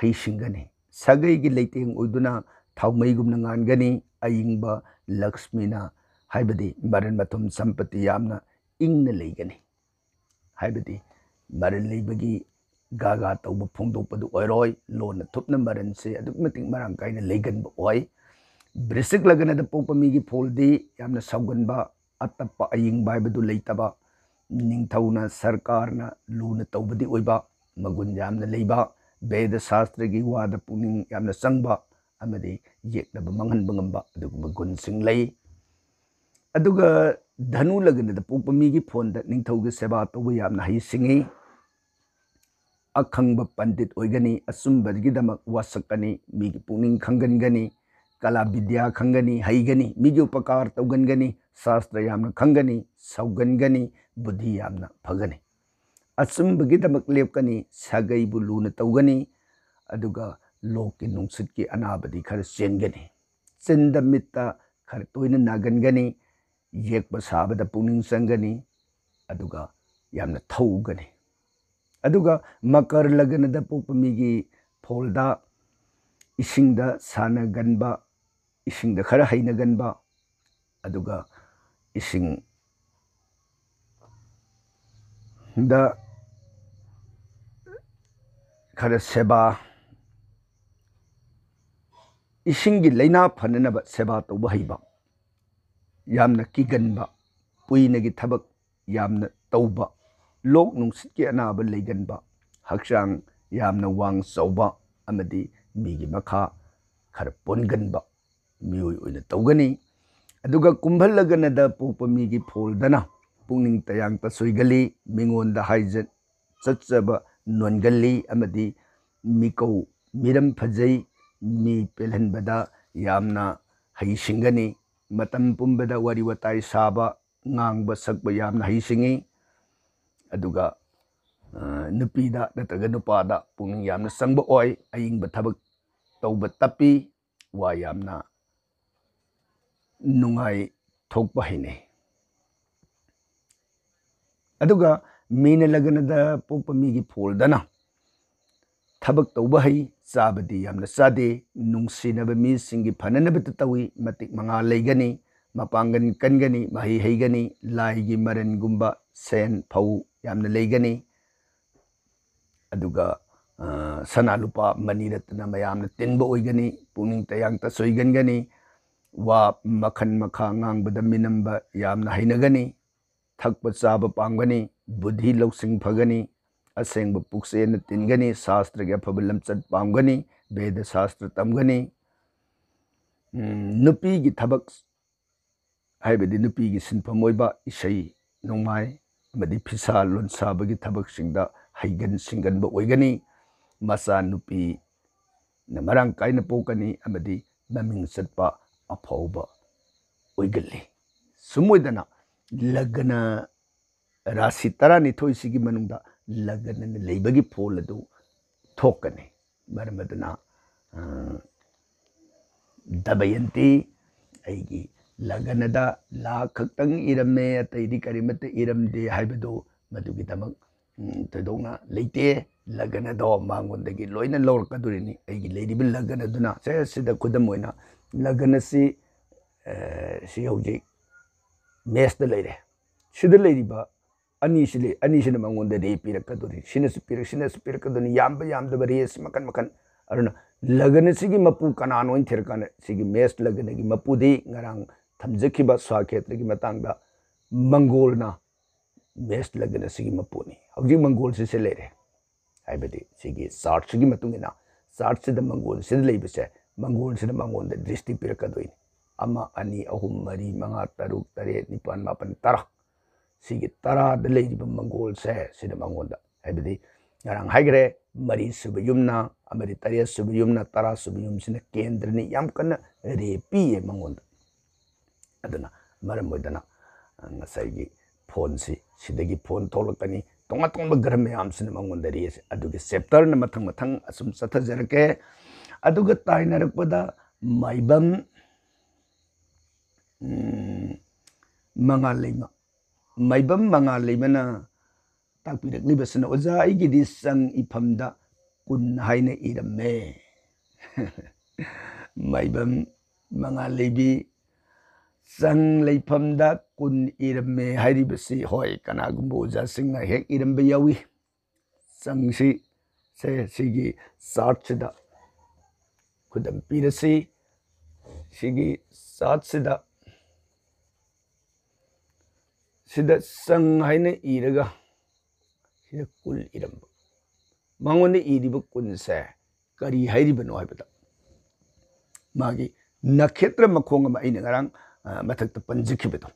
ꯍꯩꯁꯤꯡꯒꯅꯤ꯫ ꯁꯥꯒꯩꯒꯤ ꯂꯩꯇꯦꯡ ꯑꯣꯏꯗꯨꯅ ꯊꯥꯎꯃꯩꯒꯨꯝꯅ ꯉꯥꯟꯒꯅꯤ꯫ ꯑꯏꯪꯕ ꯂꯛꯁꯃꯤꯅ, ꯍꯥꯏꯕꯗꯤ ꯃꯔꯟ ꯃꯊꯨꯝ ꯁꯝꯄꯇꯤ ꯌꯥꯝꯅ ꯏꯪꯅ ꯂꯩꯒꯅꯤ꯫ ꯍꯥꯏꯕꯗꯤ ꯃꯔꯟ ꯂꯩꯕꯒꯤ ꯒꯥꯒꯥ ꯇꯧꯕ ꯐꯣꯡꯗꯣꯛꯄꯗꯨ ꯑꯣꯏꯔꯣꯏ꯫ ꯂꯣꯟꯅ ꯊꯨꯞꯅ ꯃꯔꯟꯁꯦ ꯑꯗꯨꯛꯀꯤ ꯃꯇꯤꯛ ꯃꯔꯥꯡ ꯀꯥꯏꯅ ꯂꯩꯒꯟꯕ ꯑꯣꯏ꯫ ꯕ꯭ꯔꯤꯁꯤꯛ ꯂꯒꯅꯗ ꯄꯣꯛꯄ ꯃꯤꯒꯤ ꯐꯣꯜꯗꯤ ꯌꯥꯝꯅ ꯁꯥꯎꯒꯟꯕ, ꯑꯇꯞꯄ ꯑꯌꯤꯡꯕ ꯍꯥꯏꯕꯗꯨ ꯂꯩꯇꯕ, ꯅꯤꯡꯊꯧꯅ ꯁꯔꯀꯥꯔꯅ ꯂꯨꯅ ꯇꯧꯕꯗꯤ ꯑꯣꯏꯕ, ꯃꯒꯨꯟ ꯌꯥꯝꯅ ꯂꯩꯕ, ꯕꯦꯗ ꯁꯥꯁꯇ꯭ꯔꯒꯤ ꯋꯥꯗ ꯄꯨꯛꯅꯤꯡ ꯌꯥꯝꯅ ꯆꯪꯕ ꯑꯃꯗꯤ ꯌꯦꯛꯅꯕ ꯃꯥꯡꯍꯟꯕ ꯉꯝꯕ ꯑꯗꯨꯒꯨꯝꯕ ꯒꯨꯟꯁꯤꯡ ꯂꯩ꯫ ꯑꯗꯨꯒ ꯙꯅꯨ ꯂꯒꯅꯗ ꯄꯣꯛꯄ ꯃꯤꯒꯤ ꯐꯣꯟꯗ ꯅꯤꯡꯊꯧꯒꯤ ꯁꯦꯕꯥ ꯇꯧꯕ ꯌꯥꯝꯅ ꯍꯩꯁꯤꯡꯉꯤ꯫ ꯑꯈꯪꯕ ꯄꯟꯗꯤꯠ ꯑꯣꯏꯒꯅꯤ, ꯑꯆꯨꯝꯕꯒꯤꯗꯃꯛ ꯋꯥꯁꯛꯀꯅꯤ, ꯃꯤꯒꯤ ꯄꯨꯛꯅꯤꯡ ꯈꯪꯒꯟꯒꯅꯤ, ꯀꯂꯥ ꯕꯤꯗ꯭ꯌꯥ ꯈꯪꯒꯅꯤ, ꯍꯩꯒꯅꯤ, ꯃꯤꯒꯤ ꯎꯄꯀꯥꯔ ꯇꯧꯒꯟꯒꯅꯤ, ꯁꯥꯁꯇ꯭ꯔ ꯌꯥꯝꯅ ꯈꯪꯒꯅꯤ, ꯁꯧꯒꯟꯒꯅꯤ, ꯕꯨꯙꯤ ꯌꯥꯝꯅ ꯐꯒꯅꯤ꯫ ꯑꯆꯨꯝꯕꯒꯤꯗꯃꯛ ꯂꯦꯞꯀꯅꯤ, ꯁꯥꯒꯩꯕꯨ ꯂꯨꯅ ꯇꯧꯒꯅꯤ, ꯑꯗꯨꯒ ꯂꯣꯛꯀꯤ ꯅꯨꯡꯁꯤꯠꯀꯤ ꯑꯅꯥꯕꯗꯤ ꯈꯔ ꯆꯦꯟꯒꯅꯤ꯫ ꯆꯤꯟꯗ ꯃꯤꯠꯇ ꯈꯔ ꯇꯣꯏꯅ ꯅꯥꯒꯟꯒꯅꯤ, ꯌꯦꯛꯄ ꯁꯥꯕꯗ ꯄꯨꯛꯅꯤꯡ ꯆꯪꯒꯅꯤ, ꯑꯗꯨꯒ ꯌꯥꯝꯅ ꯊꯧꯒꯅꯤ꯫ ꯑꯗꯨꯒ ꯃꯀꯔ ꯂꯒꯅꯗ ꯄꯣꯛꯄ ꯃꯤꯒꯤ ꯐꯣꯜꯗ ꯏꯁꯤꯡꯗ ꯁꯥꯟꯅꯒꯟꯕ, ꯏꯁꯤꯡꯗ ꯈꯔ ꯍꯩꯅꯒꯟꯕ, ꯑꯗꯨꯒ ꯏꯁꯤꯡꯗ ꯈꯔ ꯁꯦꯕꯥ, ꯏꯁꯤꯡꯒꯤ ꯂꯩꯅꯥ ꯐꯅꯅꯕ ꯁꯦꯕꯥ ꯇꯧꯕ ꯍꯩꯕ, ꯌꯥꯝꯅ ꯀꯤꯒꯟꯕ, ꯀꯨꯏꯅꯒꯤ ꯊꯕꯛ ꯌꯥꯝꯅ ꯇꯧꯕ, ꯂꯣꯛ ꯅꯨꯡꯁꯤꯠꯀꯤ ꯑꯅꯥꯕ ꯂꯩꯒꯟꯕ, ꯍꯛꯆꯥꯡ ꯌꯥꯝꯅ ꯋꯥꯡ ꯆꯥꯎꯕ ꯑꯃꯗꯤ ꯃꯤꯒꯤ ꯃꯈꯥ ꯈꯔ ꯄꯣꯟꯒꯟꯕ ꯃꯤꯑꯣꯏ ꯑꯣꯏꯅ ꯇꯧꯒꯅꯤ꯫ ꯑꯗꯨꯒ ꯀꯨꯝꯚ ꯂꯒꯅꯗ ꯄꯣꯛꯄ ꯃꯤꯒꯤ ꯐꯣꯜꯗꯅ ꯄꯨꯛꯅꯤꯡ ꯇꯌꯥꯡ ꯇꯁꯣꯏꯒꯜꯂꯤ, ꯃꯤꯉꯣꯟꯗ ꯍꯥꯏꯖ ꯆꯠꯆꯕ ꯅꯣꯟꯒꯜꯂꯤ ꯑꯃꯗꯤ ꯃꯤꯀꯧ ꯃꯤꯔꯝ ꯐꯖꯩ, ꯃꯤ ꯄꯦꯜꯍꯟꯕꯗ ꯌꯥꯝꯅ ꯍꯩꯁꯤꯡꯒꯅꯤ, ꯃꯇꯝ ꯄꯨꯝꯕꯗ ꯋꯥꯔꯤ ꯋꯥꯇꯥꯏ ꯁꯥꯕ, ꯉꯥꯡꯕ ꯁꯛꯄ ꯌꯥꯝꯅ ꯍꯩꯁꯤꯡꯉꯤ꯫ ꯑꯗꯨꯒ ꯅꯨꯄꯤꯗ ꯅꯠꯇ꯭ꯔꯒ ꯅꯨꯄꯥꯗ ꯄꯨꯛꯅꯤꯡ ꯌꯥꯝꯅ ꯆꯪꯕ ꯑꯣꯏ꯫ ꯑꯏꯪꯕ ꯊꯕꯛ ꯇꯧꯕ ꯇꯞꯄꯤ꯫ ꯋꯥ ꯌꯥꯝꯅ ꯅꯨꯡꯉꯥꯏ ꯊꯣꯛꯄ ꯍꯩꯅꯩ꯫ ꯑꯗꯨꯒ ꯃꯤꯅ ꯂꯒꯅꯗ ꯄꯣꯛꯄ ꯃꯤꯒꯤ ꯐꯣꯜꯗꯅ ꯊꯕꯛ ꯇꯧꯕ ꯍꯩ, ꯆꯥꯕꯗꯤ ꯌꯥꯝꯅ ꯆꯥꯗꯦ, ꯅꯨꯡꯁꯤꯅꯕ ꯃꯤꯁꯤꯡꯒꯤ ꯐꯅꯅꯕꯇ ꯇꯧꯏ, ꯃꯇꯤꯛ ꯃꯉꯥ ꯂꯩꯒꯅꯤ, ꯃꯄꯥꯡꯒꯜ ꯀꯟꯒꯅꯤ, ꯃꯍꯩ ꯍꯩꯒꯅꯤ, ꯂꯥꯏꯒꯤ ꯃꯔꯟꯒꯨꯝꯕ ꯁꯦꯟ ꯐꯧ ꯌꯥꯝꯅ ꯂꯩꯒꯅꯤ꯫ ꯑꯗꯨꯒ ꯁꯅꯥ ꯂꯨꯄꯥ ꯃꯅꯤ ꯔꯠꯇꯅ ꯃꯌꯥꯝꯅ ꯇꯤꯟꯕ ꯑꯣꯏꯒꯅꯤ, ꯄꯨꯛꯅꯤꯡ ꯇꯌꯥꯡ ꯇꯁꯣꯏꯒꯟꯒꯅꯤ, ꯋꯥ ꯃꯈꯜ ꯃꯈꯥ ꯉꯥꯡꯕꯗ ꯃꯤꯅꯝꯕ ꯌꯥꯝꯅ ꯍꯩꯅꯒꯅꯤ, ꯊꯛꯄ ꯆꯥꯕ ꯄꯥꯝꯒꯅꯤ, ꯕꯨꯙꯤ ꯂꯧꯁꯤꯡ ꯐꯒꯅꯤ, ꯑꯁꯦꯡꯕ ꯄꯨꯛꯆꯦꯜꯅ ꯇꯤꯟꯒꯅꯤ, ꯁꯥꯁꯇ꯭ꯔꯒꯤ ꯑꯐꯕ ꯂꯝꯆꯠ ꯄꯥꯝꯒꯅꯤ, ꯚꯦꯗ ꯁꯥꯁꯇ꯭ꯔ ꯇꯝꯒꯅꯤ꯫ ꯅꯨꯄꯤꯒꯤ ꯊꯕꯛ ꯍꯥꯏꯕꯗꯤ ꯅꯨꯄꯤꯒꯤ ꯁꯤꯟꯐꯝ ꯑꯣꯏꯕ ꯏꯁꯩ ꯅꯣꯡꯃꯥꯏ ꯑꯃꯗꯤ ꯐꯤꯁꯥ ꯂꯣꯟꯁꯥꯕꯒꯤ ꯊꯕꯛꯁꯤꯡꯗ ꯍꯩꯒꯟ ꯁꯤꯡꯒꯟꯕ ꯑꯣꯏꯒꯅꯤ꯫ ꯃꯆꯥ ꯅꯨꯄꯤꯅ ꯃꯔꯥꯡ ꯀꯥꯏꯅ ꯄꯣꯛꯀꯅꯤ ꯑꯃꯗꯤ ꯃꯃꯤꯡ ꯆꯠꯄ ꯑꯐꯥꯎꯕ ꯑꯣꯏꯒꯜꯂꯤ꯫ ꯁꯨꯝ ꯑꯣꯏꯗꯅ ꯂꯒꯅ ꯔꯥꯁꯤ ꯇꯔꯥꯅꯤꯊꯣꯏꯁꯤꯒꯤ ꯃꯅꯨꯡꯗ ꯂꯒꯅꯅ ꯂꯩꯕꯒꯤ ꯐꯣꯜ ꯑꯗꯨ ꯊꯣꯛꯀꯅꯤ꯫ ꯃꯔꯝ ꯑꯗꯨꯅ ꯗꯃꯌꯟꯇꯤ ꯑꯩꯒꯤ ꯂꯒꯅꯗ ꯂꯥ ꯈꯛꯇꯪ ꯏꯔꯝꯃꯦ, ꯑꯇꯩꯗꯤ ꯀꯔꯤꯃꯠꯇ ꯏꯔꯝꯗꯦ ꯍꯥꯏꯕꯗꯨ ꯃꯗꯨꯒꯤꯗꯃꯛ ꯊꯣꯏꯗꯣꯛꯅ ꯂꯩꯇꯦ꯫ ꯂꯒꯅꯗꯣ ꯃꯉꯣꯟꯗꯒꯤ ꯂꯣꯏꯅ ꯂꯧꯔꯛꯀꯗꯣꯔꯤꯅꯤ꯫ ꯑꯩꯒꯤ ꯂꯩꯔꯤꯕ ꯂꯒꯅꯗꯨꯅ ꯁꯦ ꯁꯤꯗ ꯈꯨꯗꯝ ꯑꯣꯏꯅ ꯂꯒꯅꯁꯤ ꯁꯤ ꯍꯧꯖꯤꯛ ꯃꯦꯁꯇ ꯂꯩꯔꯦ꯫ ꯁꯤꯗ ꯂꯩꯔꯤꯕ ꯑꯅꯤꯁꯤ ꯂꯩ, ꯑꯅꯤꯁꯤꯅ ꯃꯉꯣꯟꯗ ꯔꯦ ꯄꯤꯔꯛꯀꯗꯣꯔꯤ, ꯁꯤꯅꯁꯨ ꯄꯤꯔꯛ ꯁꯤꯅꯁꯨ ꯄꯤꯔꯛꯀꯗꯣꯔꯤ, ꯌꯥꯝꯕ ꯌꯥꯝꯗꯕ ꯔꯦꯁ ꯃꯈꯟ ꯃꯈꯟ꯫ ꯑꯗꯨꯅ ꯂꯒꯟ ꯑꯁꯤꯒꯤ ꯃꯄꯨ ꯀꯅꯥꯅꯣ ꯍꯥꯏꯅ ꯊꯤꯔꯀꯥꯟꯗ ꯁꯤꯒꯤ ꯃꯦꯁ ꯂꯒꯟꯒꯤ ꯃꯄꯨꯗꯤ ꯉꯔꯥꯡ ꯊꯝꯖꯈꯤꯕ ꯁ꯭ꯋꯥꯈꯦꯇ꯭ꯔꯒꯤ ꯃꯇꯥꯡꯗ ꯃꯪꯒꯣꯜꯅ ꯃꯦꯁ ꯂꯒꯟ ꯑꯁꯤꯒꯤ ꯃꯄꯨꯅꯤ꯫ ꯍꯧꯖꯤꯛ ꯃꯪꯒꯣꯜꯁꯤ ꯁꯤ ꯂꯩꯔꯦ꯫ ꯍꯥꯏꯕꯗꯤ ꯁꯤꯒꯤ ꯆꯥꯔꯠꯁꯤꯒꯤ ꯃꯇꯨꯡ ꯏꯟꯅ ꯆꯥꯔꯠꯁꯤꯗ ꯃꯪꯒꯣꯜꯁꯤꯗ ꯂꯩꯕꯁꯦ ꯃꯪꯒꯣꯜꯁꯤꯅ ꯃꯉꯣꯟꯗ ꯗ꯭ꯔꯤꯁꯇꯤ ꯄꯤꯔꯛꯀꯗꯣꯏꯅꯤ꯫ ꯑꯃ, ꯑꯅꯤ, ꯑꯍꯨꯝ, ꯃꯔꯤ, ꯃꯉꯥ, ꯇꯔꯨꯛ, ꯇꯔꯦꯠ, ꯅꯤꯄꯥꯜ, ꯃꯥꯄꯜ, ꯇꯔꯥ꯫ ꯁꯤꯒꯤ ꯇꯔꯥꯗ ꯂꯩꯔꯤꯕ ꯃꯪꯒꯣꯜꯁꯦ ꯁꯤꯅ ꯃꯉꯣꯟꯗ ꯍꯥꯏꯕꯗꯤ ꯉꯔꯥꯡ ꯍꯥꯏꯈ꯭ꯔꯦ, ꯃꯔꯤ ꯁꯨꯕ ꯌꯨꯝꯅ ꯑꯃꯗꯤ ꯇꯔꯦꯠ ꯁꯨꯕ ꯌꯨꯝꯅ ꯇꯔꯥ ꯁꯨꯕ ꯌꯨꯝꯁꯤꯅ ꯀꯦꯟꯗ꯭ꯔꯅꯤ, ꯌꯥꯝ ꯀꯟꯅ ꯔꯦ ꯄꯤꯌꯦ ꯃꯉꯣꯟꯗ꯫ ꯑꯗꯨꯅ ꯃꯔꯝ ꯑꯣꯏꯗꯅ, ꯑ, ꯉꯁꯥꯏꯒꯤ ꯐꯣꯟꯁꯤ, ꯁꯤꯗꯒꯤ ꯐꯣꯟ ꯊꯣꯛꯂꯛꯀꯅꯤ, ꯇꯣꯉꯥꯟ ꯇꯣꯉꯥꯟꯕ ꯒ꯭ꯔꯍ ꯃꯌꯥꯝꯁꯤꯅ ꯃꯉꯣꯟꯗ ꯔꯦꯁꯦ, ꯑꯗꯨꯒꯤ ꯆꯦꯞꯇꯔꯅ ꯃꯊꯪ ꯃꯊꯪ ꯑꯁꯨꯝ ꯆꯠꯊꯖꯔꯛꯀꯦ꯫ ꯑꯗꯨꯒ ꯇꯥꯏꯅꯔꯛꯄꯗ ꯃꯥꯏꯕꯝ, ꯎꯝ, ꯃꯉꯥꯜ ꯂꯩꯃ, ꯃꯥꯏꯕꯝ ꯃꯉꯥꯜ ꯂꯩꯃꯅ ꯇꯥꯛꯄꯤꯔꯛꯂꯤꯕꯁꯤꯅ, "ꯑꯣꯖꯥ, ꯑꯩꯒꯤꯗꯤ ꯆꯪ ꯏꯐꯝꯗ ꯀꯨꯟ ꯍꯥꯏꯅ ꯏꯔꯝꯃꯦ꯫" ꯃꯥꯏꯕꯝ ꯃꯉꯥꯜ ꯂꯩꯕꯤ, "ꯆꯪ ꯂꯩꯐꯝꯗ ꯀꯨꯟ ꯏꯔꯝꯃꯦ" ꯍꯥꯏꯔꯤꯕꯁꯤ, ꯍꯣꯏ, ꯀꯅꯥꯒꯨꯝꯕ ꯑꯣꯖꯥꯁꯤꯡꯅ ꯍꯦꯛ ꯏꯔꯝꯕ ꯌꯥꯎꯏ꯫ ꯆꯪꯁꯤ, ꯁꯦ, ꯁꯤꯒꯤ ꯆꯥꯔꯠꯁꯤꯗ ꯈꯨꯗꯝ ꯄꯤꯔꯁꯤ꯫ ꯁꯤꯒꯤ ꯆꯥꯔꯠꯁꯤꯗ, ꯁꯤꯗ ꯆꯪ ꯍꯥꯏꯅ ꯏꯔꯒ, ꯁꯤꯗ ꯀꯨꯟ ꯏꯔꯝꯕ꯫ ꯃꯉꯣꯟꯗ ꯏꯔꯤꯕ ꯀꯨꯟꯁꯦ ꯀꯔꯤ ꯍꯥꯏꯔꯤꯕꯅꯣ ꯍꯥꯏꯕꯗ, ꯃꯥꯒꯤ ꯅꯈꯦꯇ꯭ꯔ ꯃꯈꯣꯡ ꯑꯃ ꯑꯩꯅ ꯉꯔꯥꯡ, ꯑ, ꯃꯊꯛꯇ ꯄꯟꯖꯈꯤꯕꯗꯣ,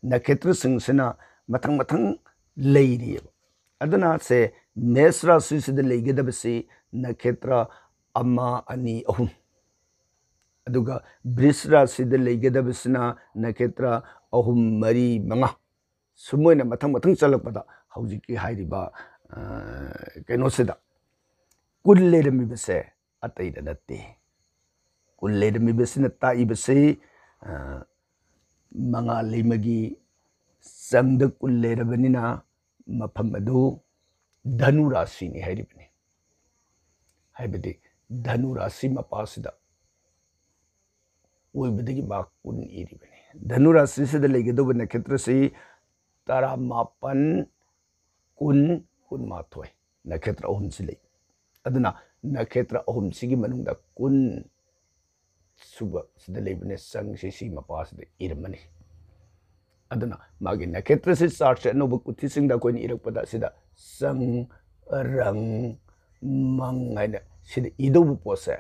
ꯅꯈꯦꯇ꯭ꯔꯁꯤꯡꯁꯤꯅ ꯃꯊꯪ ꯃꯊꯪ ꯂꯩꯔꯤꯑꯕ꯫ ꯑꯗꯨꯅ ꯁꯦ, ꯃꯦꯁ ꯔꯥꯁꯤꯁꯤꯗ ꯂꯩꯒꯗꯕꯁꯤ ꯅꯈꯦꯇ꯭ꯔ ꯑꯃ, ꯑꯅꯤ, ꯑꯍꯨꯝ, ꯑꯗꯨꯒ ꯕ꯭ꯔꯤꯁ ꯔꯥꯁꯤꯗ ꯂꯩꯒꯗꯕꯁꯤꯅ ꯅꯈꯦꯇ꯭ꯔ ꯑꯍꯨꯝ, ꯃꯔꯤ, ꯃꯉꯥ, ꯁꯨꯃꯥꯏꯅ ꯃꯊꯪ ꯃꯊꯪ ꯆꯠꯂꯛꯄꯗ ꯍꯧꯖꯤꯛꯀꯤ ꯍꯥꯏꯔꯤꯕ, ꯑ, ꯀꯩꯅꯣꯁꯤꯗ ꯀꯨꯟ ꯂꯩꯔꯝꯃꯤꯕꯁꯦ ꯑꯇꯩꯗ ꯅꯠꯇꯦ꯫ ꯀꯨꯟ ꯂꯩꯔꯝꯃꯤꯕꯁꯤꯅ ꯇꯥꯛꯏꯕꯁꯤ, ꯑ, ꯃꯉꯥꯜ ꯂꯩꯃꯒꯤ ꯆꯪꯗ ꯀꯨꯟ ꯂꯩꯔꯕꯅꯤꯅ ꯃꯐꯝ ꯑꯗꯨ ꯙꯅꯨ ꯔꯥꯁꯤꯅꯤ ꯍꯥꯏꯔꯤꯕꯅꯤ꯫ ꯍꯥꯏꯕꯗꯤ ꯙꯅꯨ ꯔꯥꯁꯤ ꯃꯄꯥꯁꯤꯗ ꯑꯣꯏꯕꯗꯒꯤ ꯃꯥ ꯀꯨꯟ ꯏꯔꯤꯕꯅꯤ꯫ ꯙꯅꯨ ꯔꯥꯁꯤꯁꯤꯗ ꯂꯩꯒꯗꯧꯕ ꯅꯈꯦꯇ꯭ꯔꯁꯤ ꯇꯔꯥꯃꯥꯄꯟ, ꯀꯨꯟ, ꯀꯨꯟꯃꯥꯊꯣꯏ ꯅꯈꯦꯇ꯭ꯔ ꯑꯍꯨꯝꯁꯤ ꯂꯩ꯫ ꯑꯗꯨꯅ ꯅꯈꯦꯇ꯭ꯔ ꯑꯍꯨꯝꯁꯤꯒꯤ ꯃꯅꯨꯡꯗ ꯀꯨꯟ ꯁꯨꯕ ꯁꯤꯗ ꯂꯩꯕꯅꯦ, ꯆꯪꯁꯤ ꯁꯤ ꯃꯄꯥꯁꯤꯗ ꯏꯔꯝꯃꯅꯤ꯫ ꯑꯗꯨꯅ ꯃꯥꯒꯤ ꯅꯈꯦꯇ꯭ꯔꯁꯤ ꯆꯥꯔꯠꯁꯦ ꯑꯅꯧꯕ ꯀꯨꯊꯤꯁꯤꯡꯗ ꯑꯩꯈꯣꯏꯅ ꯏꯔꯛꯄꯗ ꯁꯤꯗ ꯆꯪ, ꯔꯪ, ꯃꯪ ꯍꯥꯏꯅ ꯁꯤꯗ ꯏꯗꯧꯕ ꯄꯣꯠꯁꯦ,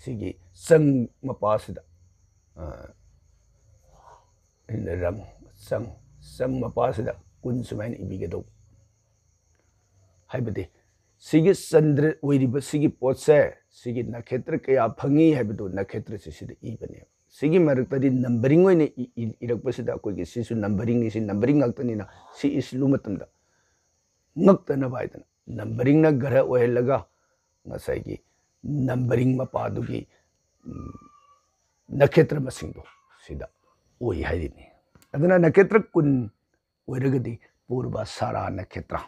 ꯁꯤꯒꯤ ꯆꯪ ꯃꯄꯥꯁꯤꯗ, ꯑ, ꯔꯪ, ꯆꯪ, ꯆꯪ ꯃꯄꯥꯁꯤꯗ ꯀꯨꯟ ꯁꯨꯃꯥꯏꯅ ꯏꯕꯤꯒꯗꯧꯕ꯫ ꯍꯥꯏꯕꯗꯤ ꯁꯤꯒꯤ ꯆꯟꯗ꯭ꯔ ꯑꯣꯏꯔꯤꯕ ꯁꯤꯒꯤ ꯄꯣꯠꯁꯦ, ꯁꯤꯒꯤ ꯅꯈꯦꯇ꯭ꯔ ꯀꯌꯥ ꯐꯪꯉꯤ ꯍꯥꯏꯕꯗꯨ ꯅꯈꯦꯇ꯭ꯔꯁꯤ ꯁꯤꯗ ꯏꯕꯅꯦꯕ꯫ ꯁꯤꯒꯤ ꯃꯔꯛꯇꯗꯤ ꯅꯝꯕꯔꯤꯡ ꯑꯣꯏꯅ ꯏ-, ꯏ-, ꯏꯔꯛꯄꯁꯤꯗ ꯑꯩꯈꯣꯏꯒꯤ ꯁꯤꯁꯨ ꯅꯝꯕꯔꯤꯡꯅꯤ, ꯁꯤ ꯅꯝꯕꯔꯤꯡ ꯉꯥꯛꯇꯅꯤꯅ ꯁꯤ ꯏꯁꯤꯜꯂꯨ ꯃꯇꯝꯗ ꯉꯛꯇꯅꯕ ꯍꯥꯏꯗꯅ ꯅꯝꯕꯔꯤꯡꯅ ꯒ꯭ꯔꯍ ꯑꯣꯏꯍꯜꯂꯒ ꯉꯁꯥꯏꯒꯤ ꯅꯝꯕꯔꯤꯡ ꯃꯄꯥꯗꯨꯒꯤ, ꯎꯝ, ꯅꯈꯦꯇ꯭ꯔ ꯃꯁꯤꯡꯗꯣ ꯁꯤꯗ ꯑꯣꯏ ꯍꯥꯏꯔꯤꯅꯤ꯫ ꯑꯗꯨꯅ ꯅꯈꯦꯇ꯭ꯔ ꯀꯨꯟ ꯑꯣꯏꯔꯒꯗꯤ ꯄꯨꯔꯕ ꯁꯥꯔꯥ ꯅꯈꯦꯇ꯭ꯔ,